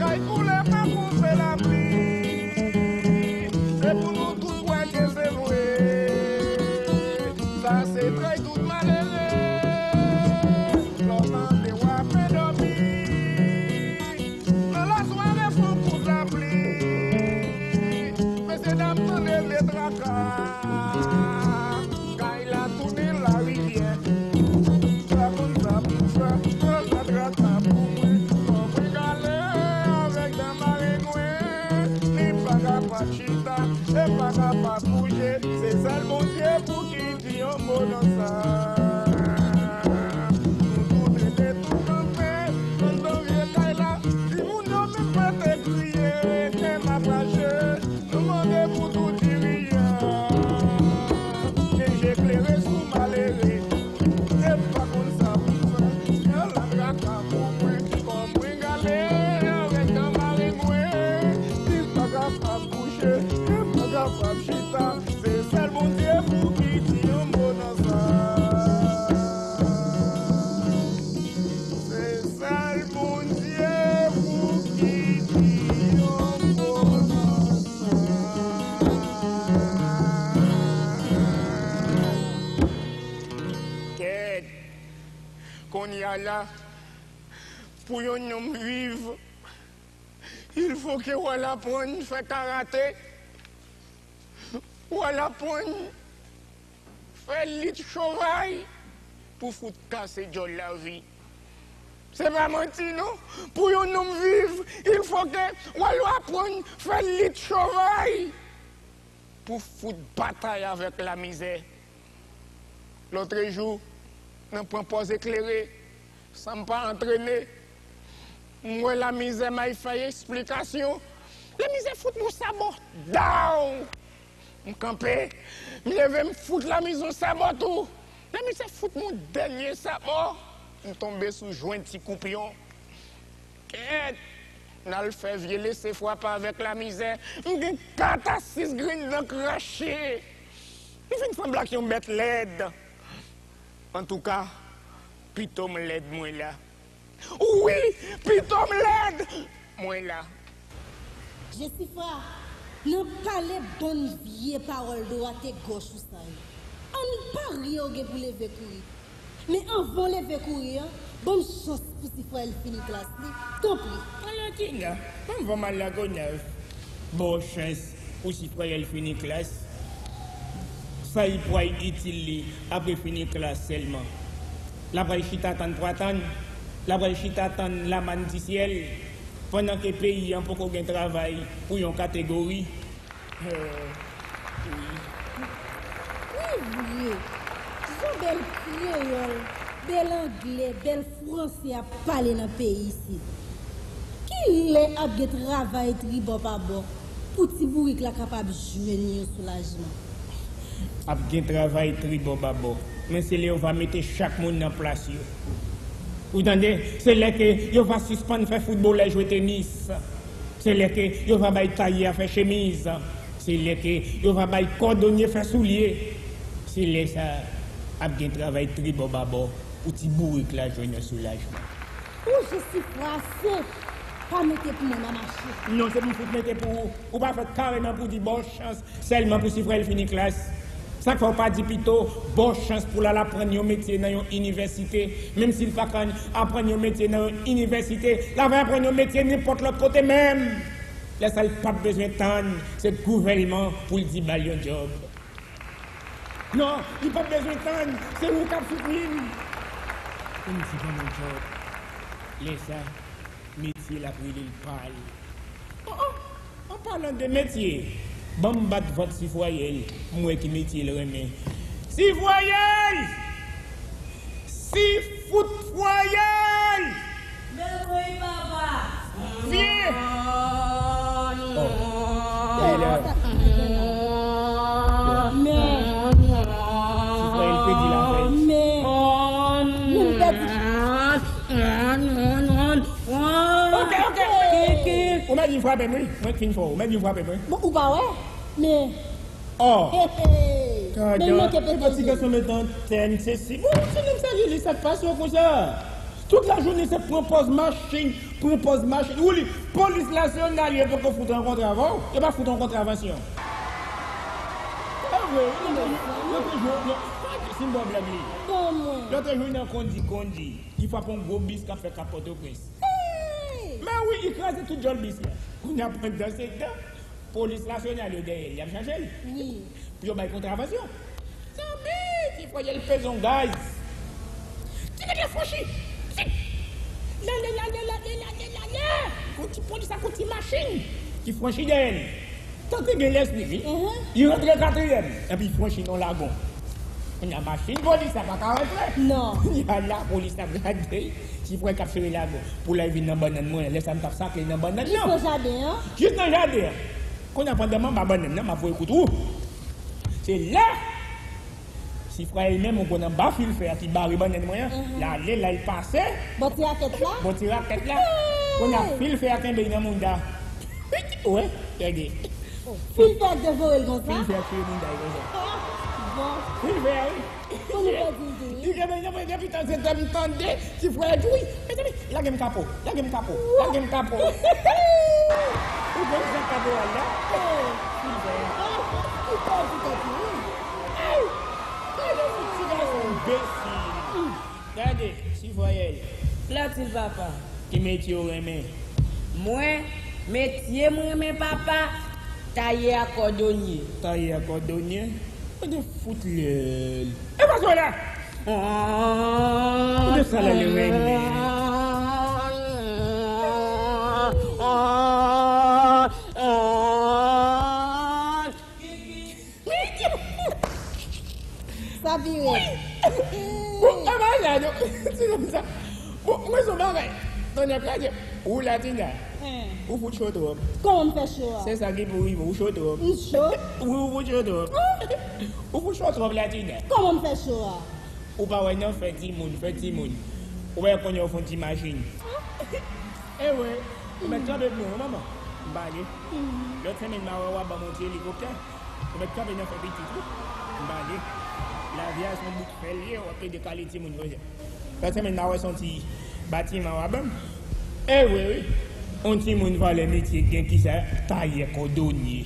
kay koule pa konpe lapli. Se pou nou tout wè ke se vre. Sa se trèy tout malere. Lè w mande w ape dòmi. Nan lasware fon kout lapli. Mesye dam tande le traka. Kay la tounen larivyè. Pa konn sa pou fè, sa traka pou mwen. Kò mwen gale avèk dan marengwen. Li pa kapab chita, e pa kapab bouje. Se sèl Bondye pou ki di yon mo nan sa. Nou tout rete tou kanpe anndan vye kay la. Timoun yo menm pete kriye, tèm ap rache. Nou mande pou tout dirijan, men je klere sou malere. E m pa konn sa pou m fè, y a la traka pou mwen. Kò mwen gale avèk dan marengwen. Li pa kapab bouje, li pa kapab chita. Se sèl Bondye pou ki di yon mo nan sa. Se sèl Bondye pou ki di yon mo nan sa. Kèt. Kounye a la, pou yon nonm viv, il faut que w al aprann fè karate. W al aprann fè lit chovay pou fout kase djòl lavi. Se pa manti non. Pou yon nonm viv, il faut que w al aprann fè lit chovay pou fout batay avèk lamizè. Lòtrejou, nan pran pòz eklere, san m pa antrene, m wè lamizè may fè eksplikasyon. Lamizè fout m yon sabò. Daw! M kanpe, m leve, m fout lamiz yon sabò tou. Lè misye fout m yon dènye sabò, m tonbe sou jwenti koupyon. Kèt! N al fè vye lese frape avèk lamizè. M gen kat a sis grenn dan krache. M fin sanble ak yon bèt lèd. Antouka, pito m lèd mwen la. Wi, pito m lèd mwen la. Jesifra, nan pale bann vye pawòl dwat e gòch ou sa yo, ann parye w gen pou leve kouri. Men anvan w leve kouri a, ban m chans pou Sifrayèl fini klas li, tanpri. Alò, Tina, ban m fè mal la Gonèv. Ba w chans pou Sifrayèl fini klas. Sa y pway itil li apre fini klas sèlman? L apral chita tann pwatann? L apral chita tann lamann di syèl? Pandan ke peyi an poko gen travay pou yon kategori? Eh, wi. Wi vre, jan bèl kreyòl, bèl anglè, bèl franse ap pale nan peyi isit. Kilè ap gen travay tribò pa bò pou ti bourik la kapab jwenn yon soulajman? Ap gen travay tribò pa bò, men se lè yo va mete chak moun nan plas yo. Ou tande? Se lè ke yo va sispann fè foutbolè jwe tenis. Se lè ke yo va bay taye a fè chemiz. Se lè ke yo va bay kòdonye fè soulye. Se lè sa a ap gen travay tribò pa bò pou ti bourik la jwenn yon soulajman. Ou Jesifra, se pa mete pou mwen nan mache. Non, se pou m fout mete pou ou. Ou pa fèt kareman pou di ba w chans sèlman pou Sifrayèl fini klas. Sa k fè w pa di pito ba w chans pou l al aprann yon metye nan yon inivèsite? Menm si l pa ka aprann yon metye nan yon inivèsite, l ava aprann yon metye nenpòt lòt kote menm. Lè sa a, l p ap bezwen tann se gouvèlman pou l di ba l yon djòb. Non, li p ap bezwen tann, se ou k ap soutni m. Pou m di ban m yon djòb. Lè sa a, metye l ap rele l pa l. Oh, oh, an palan de metye, ban m bat vant Sifwayèl, m wè ki metye l renmen. Sifwayèl! Sifoutfwayèl! Mèsi, papa! Vye! Oh. Gade la. Men. Sifwayèl pèdi la fèy. Men. Moun pèdi. Ok, ok. Ou mèt vin frape m, wi. Mwen k fin fò. Ou mèt vin frape m, wi. Bon, ou pa wè? Men. Oh. Hey, hey. Men manke pete. Ti gason met antèn, se si. Bon, ti nonm serye, li sa k pase w konsa? Tout lajounen se pran pòz machin, pran pòz machin. Ou li, polis nasyonal, yo poko fout rankontre avè w. Yo pa fout rankontre avè w. Pa vre, wi, non, non, non, non, non, non, non, si m ba w blag li. Lòt jou nan Kondi Kondi, li frape yon gwo bis k ap fè Kap Pòtoprens. Men wi, li kraze tout djòl bis la. Kounye a pandan se tan, polis nasyonal yo dèyè l, y ap chache l. Wi. Pou yo bay kontravansyon. Zanmi, ti frè l peze yon gaz. Ti nèg la franchi. Zik. Lale, lale, lale, lale, lale. Yon ti polis ak yon ti machin ki franchi dèyè l. Tante gen lespri, wi. Mhm. Li rantre katriyèm, epi franchi nan lagon. Kounye a machin polis la pa ka rantre. Non. Kounye a lapolis ap gade. Ti frè k ap sere lagon. Pou l al vin nan bannann mwen, lè sa m t ap sakle nan bannann nan. Jis nan jaden an? Jis nan jaden an. Kounye a pandan m anba bannann nan, m ap voye kout wou. Se lè Sifrayèl menm, ou konn anba fil fè a ki bare bannann mwen an, mhm, l ale la, l pase. Bò ti rakèt la? Bò ti rakèt la. Hey! Kounye a fil fè a kenbe l nan mouda. Wè, gade. Oh, fil fè a k devore l konsa? Fil fè a k sere mouda l konsa. Ah, bon. Fil fè a, wi. Pou nou pèdi l tou, wi. Li kenbe l nan mwen depi tan se tan m tande ti frè a di, wi, mezanmi, lage m kapo, lage m kapo, lage m kapo. Ou konn sa kapo a la? Oh, fil fè a. Ah, li pèdi tèt li, wi. Ay! Gade yon ti gason enbesil. Gade, Sifwayèl. Platil, papa. Ki metye w renmen? Mwen, metye m renmen, papa, tayè ak kòdonye. Tayè ak kòdonye? Gade fout lè l. E pa sa w la! Gade sa l ale renmen. Sa pi rèd. Bon, e bagay la, non. Ti nonm sa. Bon, mwen se yon bagay. Tande, tande. Ou la, Tina. Ou fout cho twòp. Kòman m fè cho a? Se sa ki pou rive, ou cho twòp. M cho? Wi, ou fout cho twòp. Ou fout cho twòp, Latina. Kòman m fè cho a? Ou pa wè nan fè timoun, fè timoun. Ou wè kounye a ou fè yon ti machin. Ewe, ou mèt kanpe pou mwen, manman. M pale. Lòt semèn, m a wè w ap ban m yon ti elikoptè. Ou mèt kanpe nan fè pitit, wi. M pale. Lavi a se yon bout fè l ye, w ap plede kale timoun konsa. Lòt semèn, m a wè se yon ti batiman w ap ban m. Ewe, wi. Yon timoun valè metye gen ki sa, tayè kòdonye.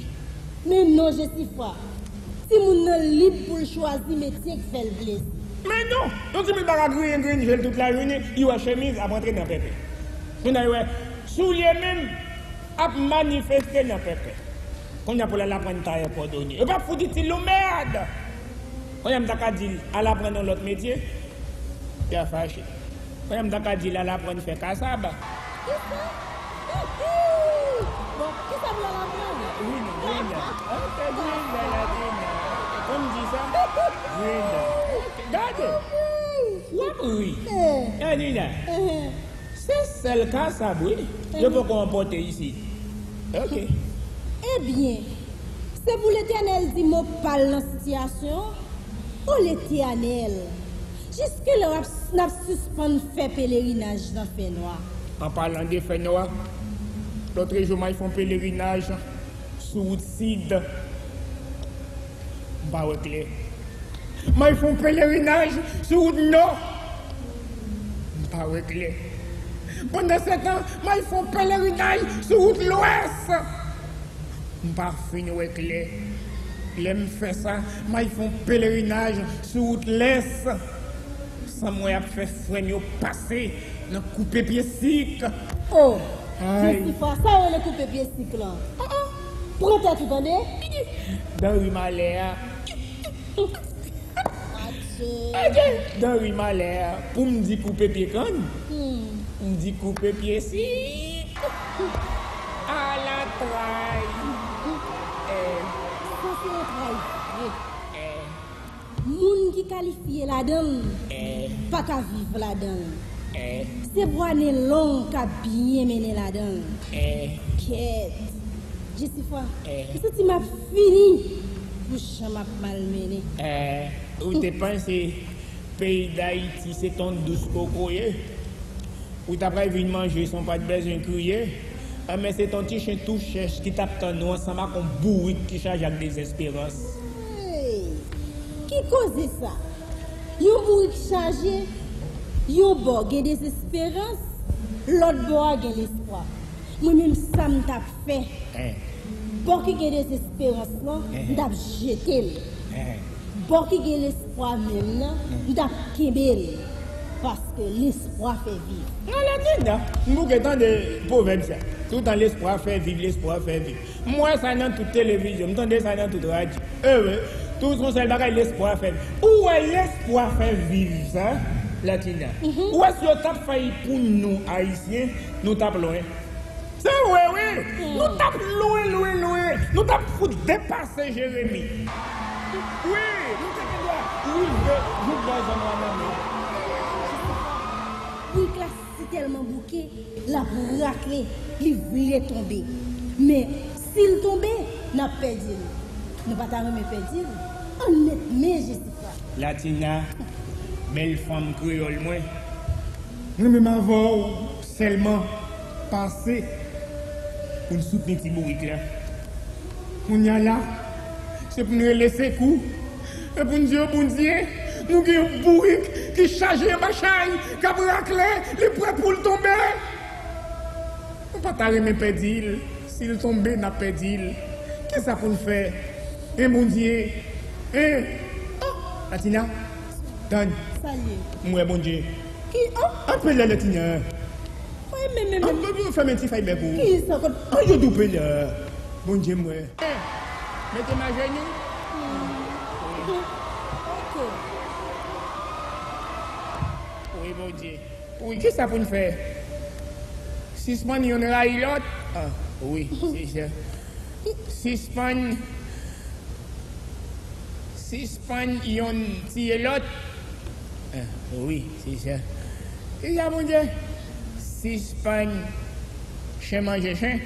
Men non, Jesifra. Timoun nan lib pou l chwazi metye k fè l plezi. Men non! Yon timoun pa ka griyen grenn je l tout lajounen, li wè chemiz ap rantre nan pèpè. Kounye a li wè soulye menm ap manifeste nan pèpè. Kounye a pou l al aprann tayè kòdonye. Yo p ap fout itil yon mèd! Kounye a m ta ka di l al aprann yon lòt metye, li a fache. Kounye a m ta ka di l al aprann fè kasab. Kisa? Bon, kisa pou l al aprann? Grinda, Grinda. An fè Grinda la, Grinda. Kòm di sa? Grinda. Gade. W ap ri. Eh. Gade la. Eh. Se sèl kasab, wi. Yo poko enpòte isit. Ok. Ebyen, se pou Letènèl di mo pa l nan sitiyasyon an. O Letènèl, jiskilè w ap, n ap sispann fè pelerinaj nan fènwa? An palan de fènwa, lòtrejou m al fè yon pelerinaj sou wout sid. M pa wè klè. M al fè yon pelerinaj sou wout nò. M pa wè klè. Pandansetan, m al fè yon pelerinaj sou wout lwès. M pa fin wè klè. Lè m fè sa, m al fè yon pelerinaj sou wout lès. San m wè y ap fè frè m yo pase nan koupe pye sik. Oh, Jesifra, sa yo rele koupe pye sik lan? Ah, ah. Pran tèt ou, tande? Dan ri malè a. Adje. Adje. Dan ri malè a. Pou m di koupe pye kann, m di koupe pye sik. Ala tray. Eh. Sa se yon tray vre. Eh. Moun ki kalifye ladan l pa ka viv ladan l. Se bwa nen long k ap byen mennen ladan l. Kèt. Jesifra, m santi m ap fini pou jan m ap malmennen. Ou te panse peyi Dayiti se t on dous kokoye? Ou ta pral vin manje san w pa t bezwen kriye. Enben, se t on ti chen tou chèch ki t ap tann ou ansanm ak yon bourik ki chaje ak dezesperans. Hey! Ki koze sa? Yon bourik chaje, yon bò gen dezesperans, lòt bò a gen lespwa. Mwen menm, sa m t ap fè? Bò ki gen dezesperans lan, m t ap jete l. Bò ki gen lespwa menm nan, m t ap kenbe l. Paske lespwa fè viv. Nan Latina, m bouke tande pwovèb sa. Toutan lespwa fè viv, lespwa fè viv. M wè sa nan tout televizyon, m tande sa nan tout radyo. Ewe, tout yon sèl bagay, lespwa fè viv. Ou wè lespwa fè viv sa, Latina? Ou wè si yo t ap fè l pou nou, Ayisyen, nou t ap lwen. Se vre, wi. Nou t ap lwen, lwen, lwen. Nou t ap fout depase Jeremi. Wi, nou te gen dwa rive jouk bò zòn Wanament. Bourik la si tèlman bouke, l ap rakle, li vle tonbe. Men, si l tonbe, n ap pèdi l. Nou pa ta renmen pèdi l? Ann met men Jesifra. Latina, bèl fanm kreyòl mwen. Mwen menm avè w sèlman pase pou n soutni ti bourik la. Kounye a la, se pou n rele sekou. E pou n di yo, Bondye, nou gen yon bourik ki chaje anba chay, k ap rakle, li prè pou l tonbe. Nou pa ta renmen pèdi l. Si l tonbe, n ap pèdi l. Kisa pou n fè? En Bondye? En? Oh, Latina, tann. Sa l ye? M wè Bondye. Ki? Oh? Apre lè Latina. Wi, men, men, men. An, an, fèmen ti fèy bèk ou. Kisa kot? An, yo double la. Bondye m wè. Eh, mete m ajenou. Ok. Wi, Bondye. Wi, kisa pou n fè? Sispann youn rayi lòt? Ah, wi, se sa. Sispann Sispann yonn tiye lòt. Ah, wi, se sa. Se sa, Bondye. Sispann Chen manje chen.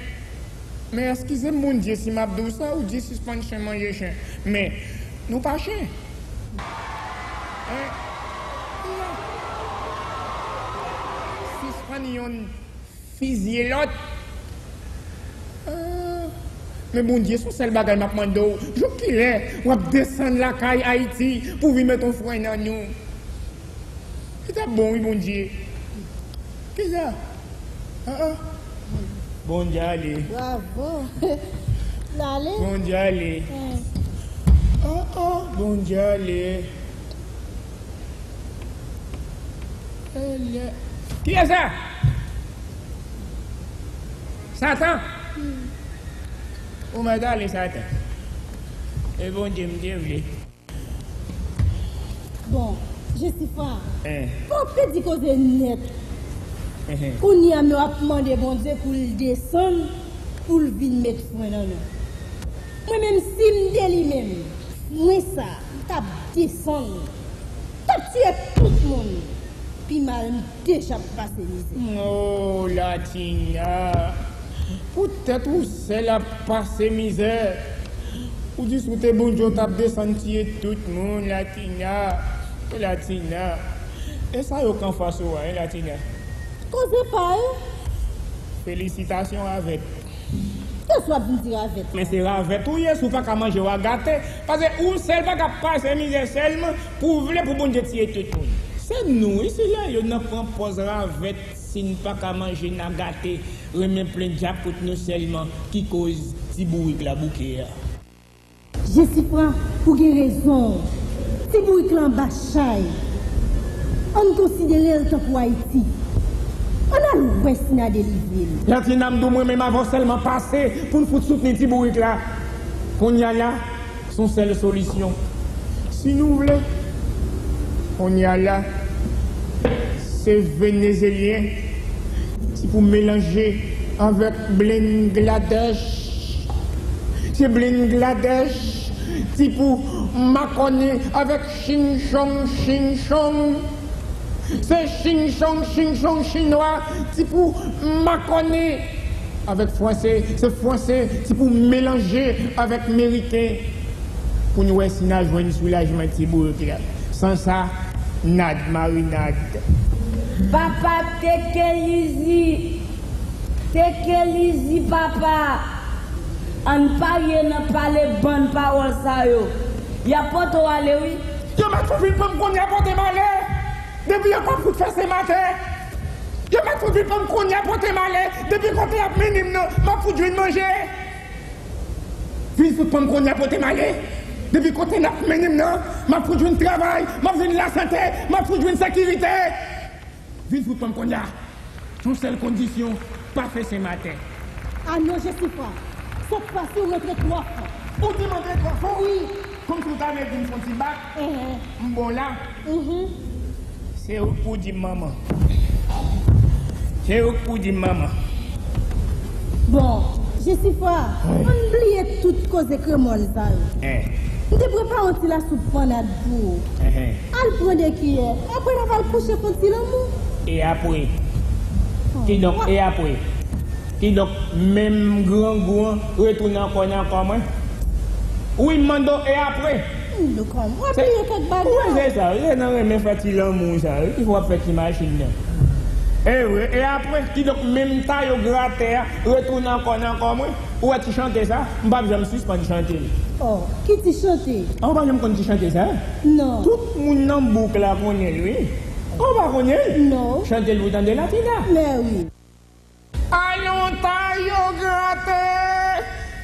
Men eskize m, Bondye, si m ap di w sa, ou di sispann chen manje chen. Men, nou pa chen. Hein? Non. Sispann yonn fizye lòt. Ah, men Bondye, se yon sèl bagay m ap mande w. Jouk kilè w ap desann lakay Ayiti pou w vin met yon fren nan nou? Li t ap bon, wi, Bondye. Kisa? Ah, ah. Bondye ale. Bravo. L ale. Bondye ale. Eh. Ah, ah, Bondye ale. Kiyès sa? Satan? Ou mèt ale, Satan. E Bondye m te vle. Bon, Jesifra, eh, pa pèdi koze nèt. Eh, eh. Kounye a, men w ap mande Bondye pou l desann, pou l vin met fren nan nou. Mwen menm, si m te li menm, fren sa, m t ap desann. T ap tiye tout moun. Pi mal, m deja ap pase mizè. Oh, Latina. Poutèt ou sèl ap pase mizè. Ou di si w te Bondye, w t ap desann tiye tout moun, Latina. Oh, Latina. E sa yo k anfas ou a, hein, Latina? Koze pa yo. Felisitasyon avèk. Kiyès w ap vin di ravèt? Men se ravèt ou ye, si w pa ka manje, w a gate. Paske ou sèl pa ka pase mizè sèlman pou w vle pou Bondye tiye tout moun. Se nou, wi, sila yo nan pran pòz ravèt, si n pa ka manje, n a gate, renmen plen dyab kont nou sèlman, ki koz ti bourik la bouke a. Jesifra, ou gen rezon. Ti bourik la anba chay. Ann konsidere l tankou Ayiti. Ann al wè si n a delivre l. Latina, m di w, mwen menm avè w sèlman pase pou n fout soutni ti bourik la. Kounye a la, se yon sèl solisyon. Si nou vle, kounye a la, se Venezelyen, ti pou melanje avèk Bangladèch. Se Bangladèch, ti pou makònen avèk Ching Chong, Ching Chong. Se Ching Chong, Ching Chong chinwa, ti pou makònen avèk franse, se franse, ti pou melanje avèk meriken. Pou n wè si n a jwenn soulajman ti bourik la. San sa, nad marinad. Papa, take it easy. Take it easy, papa. Ann parye nan pale bann pawòl sa yo. Y ap pote w ale, wi. Yo mèt fout vin pran m kounye a pote m ale. Depi yo konn fout fè se maten. Yo mèt fout vin pran m kounye a pote m ale. Depi kote y ap mennen m nan, m ap fout jwenn manje. Vin fout pran m kounye a pote m ale. Depi kote n ap mennen m nan, m ap fout jwenn travay, m ap jwenn lasante, m ap fout jwenn sekirite. Vin fout pran m kounye a. Yon sèl kondisyon, pa fè se maten. A non, Jesifra. Sèt fwa si w rantre twò fon. Ou di m rantre twò fon? Wi. Kòmsi w ta vle di m fè yon ti bak? Enhen. M bon la. Mhm. Se ou k pou di m manman. Se ou k pou di m manman. Bon, Jesifra, wi, ann bliye tout koze kremòl sa yo. Eh. M te prepare yon ti lasoup pannad pou ou. Enhen. Al pran de kiyè, apre n a pral kouche fè yon ti lanmou. E apre? Oh. Kidonk, e apre? Kidonk, menm grangou an retounen ankò nan kò mwen? Wi, m mande w, e apre? Nou kòm, w ap bliye kèk bagay. Wi, se sa, se nan renmen fè ti lanmou sa, wi, ki fè w ap fè ti machin nan. E wi, e apre? Kidonk, menm tayo gratè a retounen ankò nan kò mwen? Ou wè ti chante sa? M p ap janm sispann chante l. Oh, ki ti chante? Ah, ou pa janm konn ti chante sa? Non. Tout moun nan bouk la konnen l, wi. Ou pa konnen l? Non. Chante l pou w tande, Latina. Mè wi. Alon tayo grate,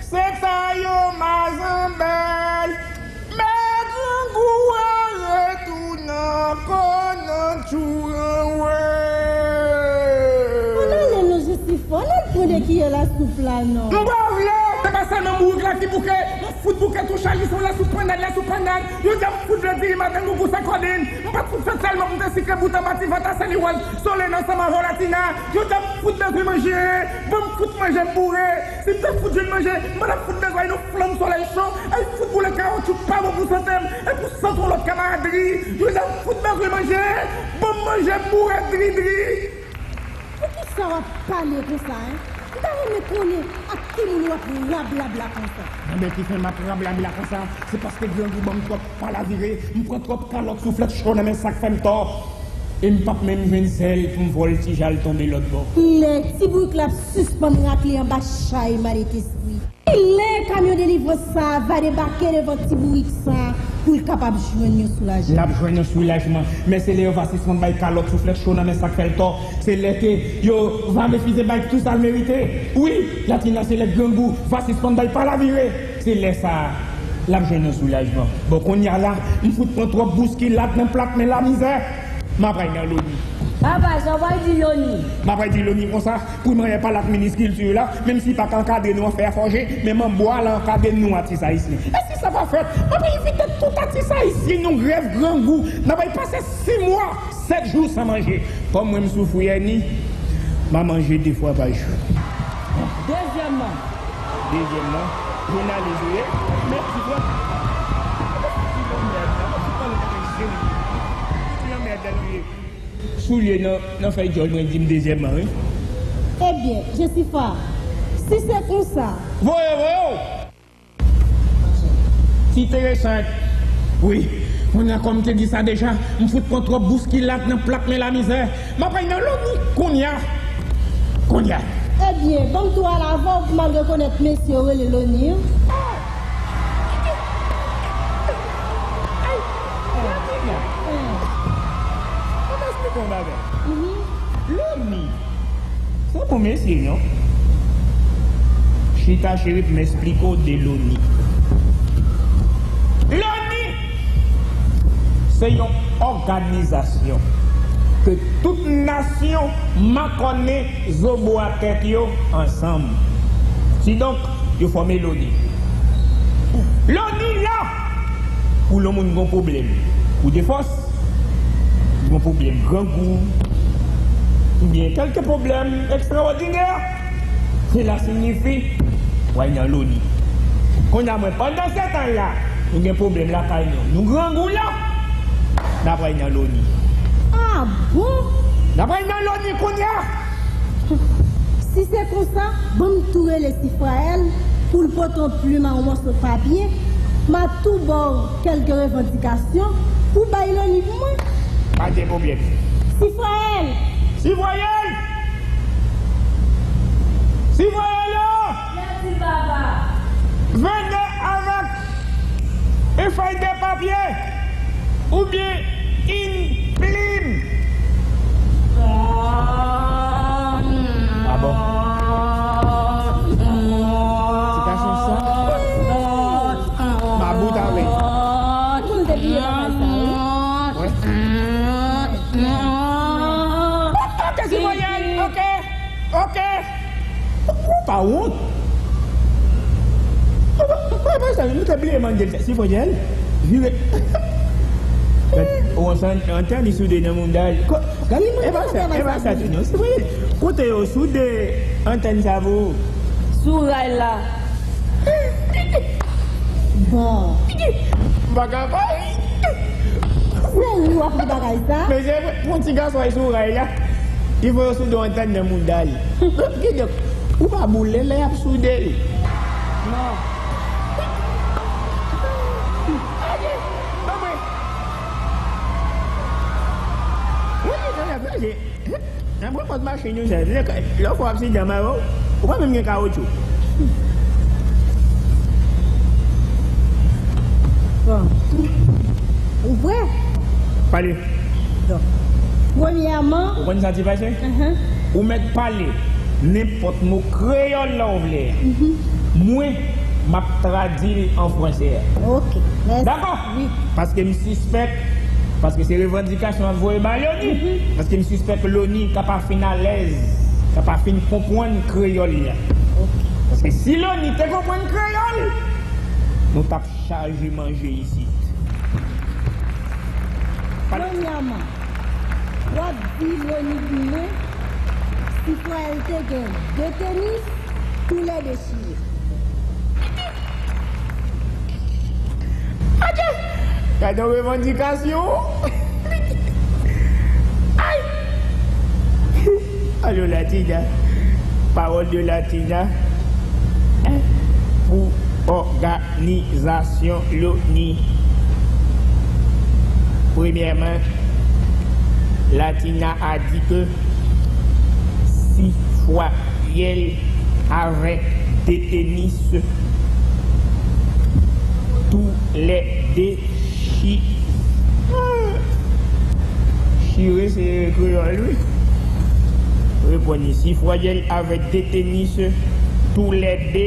se tayo mazanbèl, men grangou a retounen ankò nan tchouranwè. Ann ale non, Jesifra, ann al pran de kiyè lasoup la non. M pa vle! Se pa sèlman bourik la ki bouke, m fout bouke tou, chali se yon lasoup pannad, lasoup pannad. Yo di a m fout vle diri madangougou se kòdin. M pa t fout fè sèlman pou m te sikre bout anba ti vant a Seliwòz, Solèn ansanm avè w Latina. Yo di a m fout bezwen manje, ban m fout manje m boure. Si m te fout jwenn manje, m pa t ap fout bezwen yon flanm solèy cho, al fout boule kawotchou pa bon pou sante m, e pou sante yon lòt kamaradri. Yo di a m fout bezwen manje, ban m manje m boure dri dri. Poukisa w ap pale konsa, en? M ta Konnen ak ki moun w ap rablabla konsa? Enben, ki fè m ap rablabla konsa? Se paske grangou ban m twòp palavire, m pran twòp kalòt souflèt cho nan men sa k fè m tò. E m p ap menm jwenn zèl pou m vòltije al tonbe lòt bò. Kilè ti bourik la ap sispann rakle anba chay malèt espri? Kilè kamyon delivrans sa a va debake devan ti bourik sa a pou l kapab jwenn yon soulajman? L ap jwenn yon soulajman, men se lè yo va sispann bay kalòt souflèt cho nan men sa k fè l tò. Se lè ke yo va refize bay tout sa l merite. Wi, Latina, se lè grangou va sispann bay palavire. Se lè sa a, l ap jwenn yon soulajman. Bon, kounye a la, m fout pran twòp bouskilad nan plat men lamizè. M ap al nan Loni. Papa, sa w pral di Loni? M ap al di Loni konsa, pou manyè pale ak minis kilti la, menm si li pa ka ankadre nou an fè a fòje, men manbo a la ankadre nou atis ayisyen. E si sa pa fèt, m ap envite tout atis ayisyen nan rèv grangou. N ap al pase sis mwa, sèt jou san manje. Kòm mwen m soufri èni, m a manje de fwa pa jou. Dezyèmman. Dezyèmman, jounalis ou ye, men ti frè. Ti lanmèd la, ti pale nan jeri. Ti lanmèd la nou ye. Soulye nan, nan fèy djòl mwen di m dezyèmman, wi. Ebyen, Jesifra, si se konsa. Voye, voye w! Ti enteresan. Wi, kounye a kòm m te di sa deja, m fout pran twòp bouskilad nan plat men lamizè. M ap al nan Loni kounye a. Kounye a. Ebyen, ban m tou al avè w pou m al rekonèt mesye yo rele Loni. Ay, Latina. Mwen pa esplike yon bagay. Loni. Se pou mesye, non. Chita cheri pou m esplike w de Loni. Loni se yon òganizasyon ke tout nasyon makònen zo bwa tèt yo ansanm. Kidonk, yo fòme Loni. Loni la pou lè yon moun gen yon pwoblèm kou de fòs, yon pwoblèm grangou, oubyen kèlke pwoblèm ekstraòdinè, sela siyifi w al nan Loni. Kounye a, mwen, pandan se tan la, nou gen pwoblèm lakay nou, nou grangou la, n ap al nan Loni. Ah bon? N ap al nan Loni kounye a. Si se konsa, ban m tou rele Sifrayèl pou l pote yon plim ak yon mòso papye. M a tou ba w kèlke revandikasyon pou w bay Loni pou mwen. Pa gen pwoblèm. Sifrayèl! Sifrayèl! Sifrayèl la! Mèsi, papa. Vini avèk yon fèy de papye oubyen yon plim. Ah bon? Ti gason sa. Mabout avè. Moun te bliye bagay sa, wi. Wi. Ok, Sifrayèl, ok. Ok. Ou pa wont? Ou pa, ou pa, ou pa sa, nou te bliye mande l sa. Sifrayèl, vire. Ou ansanm, antèn li soude nan mouda l. Ko-, gade, e pa sa, e pa sa tou non. Sifrayèl, kote yo soude antèn sa pou ou? Sou ray la. Bon. M pa ka bay. Se ri w ap ri bagay sa? Men se vre, pou yon ti gason al sou ray la, li fò yo soude yon antèn nan mouda l. Kidonk, ou pa boule l lè y ap soude l. Non. Wi, wi, wi, wi. Nan pran pòt machin yo, sa, lè, lè w fè aksidan, mare w, ou pa menm gen kawotchou. Bon. Ou prè? Pale. Donk, premyèman. Ou konn sa ki pase? Ahan. Ou mèt pale nenpòt mo kreyòl la w vle a. Mhm. Mwen, m ap tradui l an fransè. Ok, mèsi. Dakò? Wi. Paske m sispèk, paske se revandikasyon ap voye ba Loni, mhm, paske m sispèk Loni ka pa fin alèz, ka pa fin konprann kreyòl la. Ok. Paske si Loni te konprann kreyòl, nou t ap chaje manje isit. Premyèman, w ap di Loni pou mwen, si Fwaèl te gen de tenis, tou lè de chire. Gade yon revandikasyon. Ay! Alo, Latina. Pawòl de Latina pou òganizasyon Loni. Premyèman, Latina a di ke sifwayèl avèk de tenis tou lè de chi- chire se kreyòl, wi. Reponn li, sifwayèl avèk de tenis tou lè de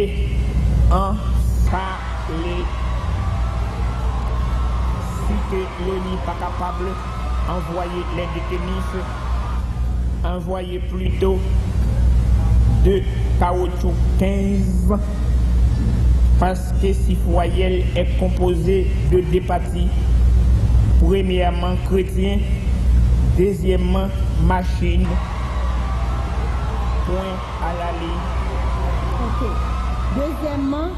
an sa vle si ke Loni pa kapab anvwaye lè de tenis, anvwaye plito de kawotchou kenz, paske sifwayèl è konpoze de de pati, premyèman kretyen, dezyèmman machin. Pwen a la liy. Ok. Dezyèmman,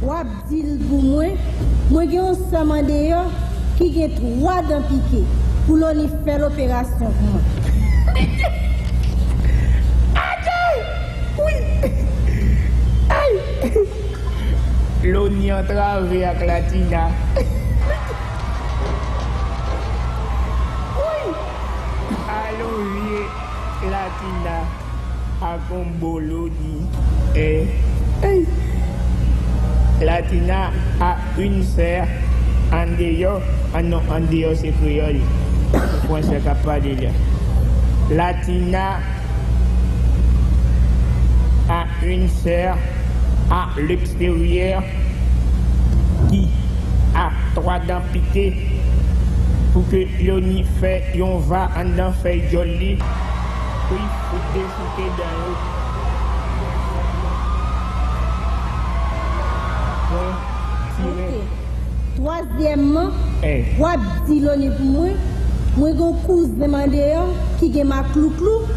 w ap di l pou mwen, mwen gen yon sè m andeyò ki gen twa dan pike pou Loni fè loperasyon pou mwen. Atè! Wi! Ay! Loni antrave ak Latina. Wi! Alon vye Latina. A konbo Loni. Eh, eh. Latina a une sœur andeyò. Ah non, andeyò se kreyòl. Se fransè k ap pale la. Latina a une sœur à l'extérieur ki a twa dan pike pou ke Loni fè yon va anndan fèy djòl li pou l fout dechouke dan yo. Bon, tire. Ok. Twazyèmman, eh, w ap di Loni pou mwen, mwen gen yon kouzen m andeyò ki gen maklouklou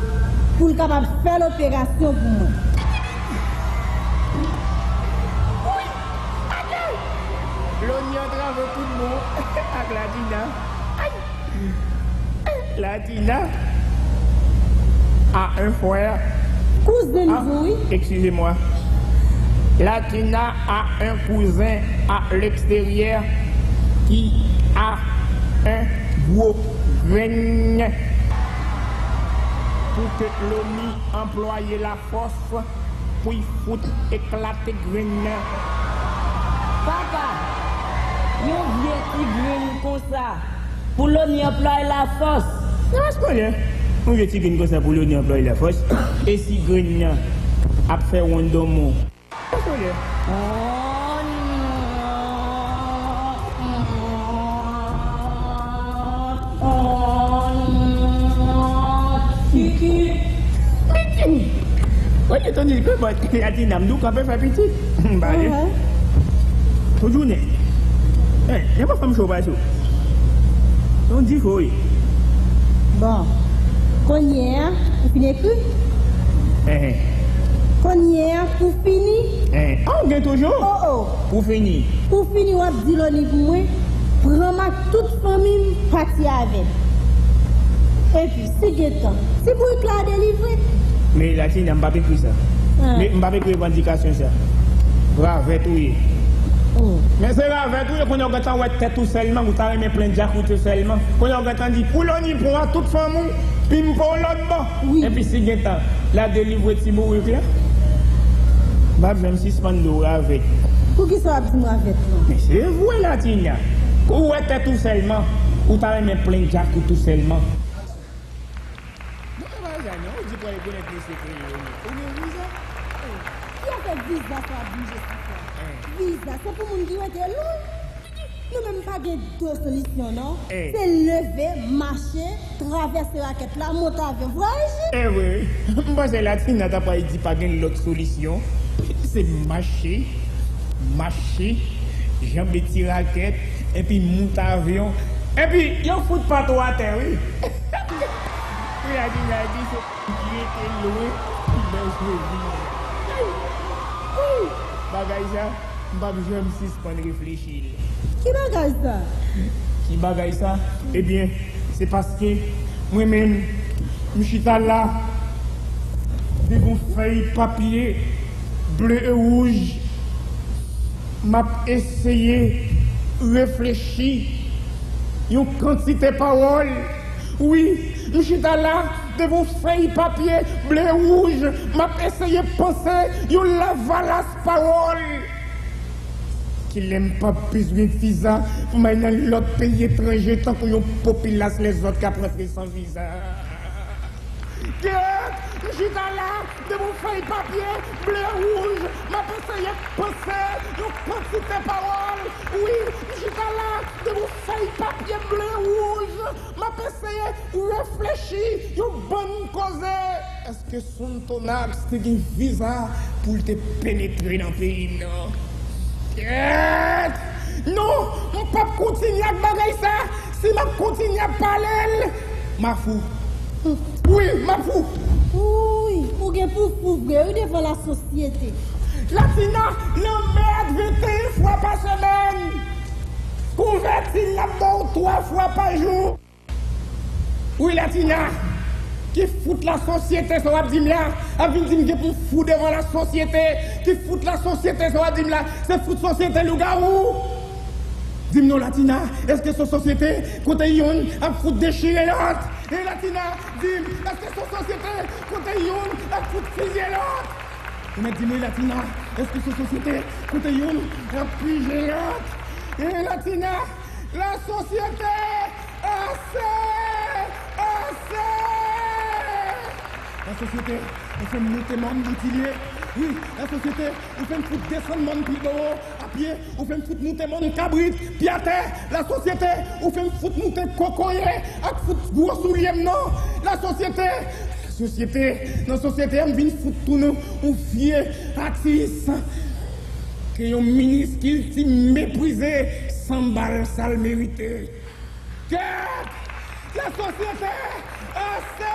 pou l kapab fè loperasyon pou mwen. Wi! Atè! Loni antrave tout bon ak Latina. Ay! Latina a un frère. Kouzen li tou, wi. Excusez-moi. Latina a un cousin à l'extérieur qui a un gwo grenn pou ke Loni anplwaye lafòs pou y fout eklate grenn nan. Papa, yon vye ti grenn konsa pou Loni anplwaye lafòs. Nan mas konnen, yon vye ti grenn konsa pou Loni anplwaye lafòs. E si grenn nan ap fè wonn donmon? Mas konnen. Kiki. Mwen te tande ke bòt Latina m di w kanpe fè pitit. M pale. Tout jounen. Eh, jan pa fanm cho pase w. Yon difo wi. Bon. Kounye a, ou fin ekri? Eh, eh. Kounye a, pou fini? Eh, ah, ou gen toujou? Oh, oh. Pou fini. Pou fini, w ap di Loni pou mwen, pran m ak tout fanmi m, pati avè m. Epi, si gen tan, ti bourik la delivre. Men Latina, m p ap ekri sa. Ah. Men m p ap ekri revandikasyon sa. Ravèt ou ye. Oh. Men se ravèt ou ye, kounye a w gentan wè tèt ou sèlman, ou ta renmen plen djak ou te sèlman. Kounye a w gentan di, pou Loni pran tout fanmi w, pi m pran w lòt bò. Wi. Epi si gen tan, la delivre ti bourik la. M p ap janm sispann di w ravèt. Poukisa w ap di m ravèt lan? Men se vre, Latina. Kou w wè tèt ou sèlman, ou ta renmen plen djak ou tou sèlman. Non, e pa sa, non. Ou di pral rekonèt li se kreyòl. Ou gen viza? Ki afè viza sa w ap di m Jessica? Hein. Viza, se pou moun ki rete lwen. Nou menm pa gen dòt solisyon, non. Eh. Se leve, mache, travèse rakèt la, monte avyon, vwayaje. Eh wi, m panse Latina ta pral di pa gen lòt solisyon. Se mache, mache, janbe ti rakèt, epi moute avyon, epi yo fout pato atè, wi. Wi, Latina di se moun ki rete lwen ki bezwen viza. Bagay sa, m p ap janm sispann reflechi. Ki bagay sa? Ki bagay sa? Ebyen, se paske mwen menm, m chita la, Devan fèy papye ble e wouj, m ap eseye reflechi yon kantite pawòl. Wi, m chita la devan fèy papye ble e wouj, m ap eseye panse yon lavalas pawòl. Kilè m p ap bezwen viza pou m al nan lòt peyi etranje tankou yon popilas lèzòt k ap rantre san viza? Gèt, m chita la devan fèy papye ble e wouj, m ap eseye panse yon kantite pawòl. Wi, m chita la devan fèy papye ble e wouj, m ap eseye reflechi yon bann koze. Èske Sonthonax te gen viza pou l te penetre nan peyi m nan? Gèt! Non, m p ap kontinye ak bagay sa. Si m ap kontinye ap pale l, m a fou. Wi, m ap fou. Wouy, ou gen pou fou vre wi devan lasosyete. Latina, lanmèd venteyen fwa pa semèn. Konvèti l ap ba w twa fwa pa jou. Wi, Latina, ki fout lasosyete sa w ap di m la? Ap vin di m gen pou m fou devan lasosyete. Ki fout lasosyete sa w ap di m la? Se fout sosyete lougawou. Di m non, Latina, èske se yon sosyete kote youn ap fout dechire lòt? E Latina, di m, èske se yon sosyete kote youn ap fout fizye lòt? Ou mèt di m wi, Latina, èske se yon sosyete kote youn ap pije lòt? E Latina, lasosyete, ase! Ase! Lasosyete, ou fè m moute mòn Boutilye. Wi, lasosyete, ou fè m fout desann mòn Pilbowo a pye. Ou fè m fout moute mòn Kabrit, pye atè. Lasosyete, ou fè m fout moute kokoye ak fout gwo soulye m nan. Lasosyete, lasosyete, nan sosyete a m vin fout tounen yon vye atis ke yon minis kilti meprize san ba l sa l merite. Gèt! Lasosyete, ase!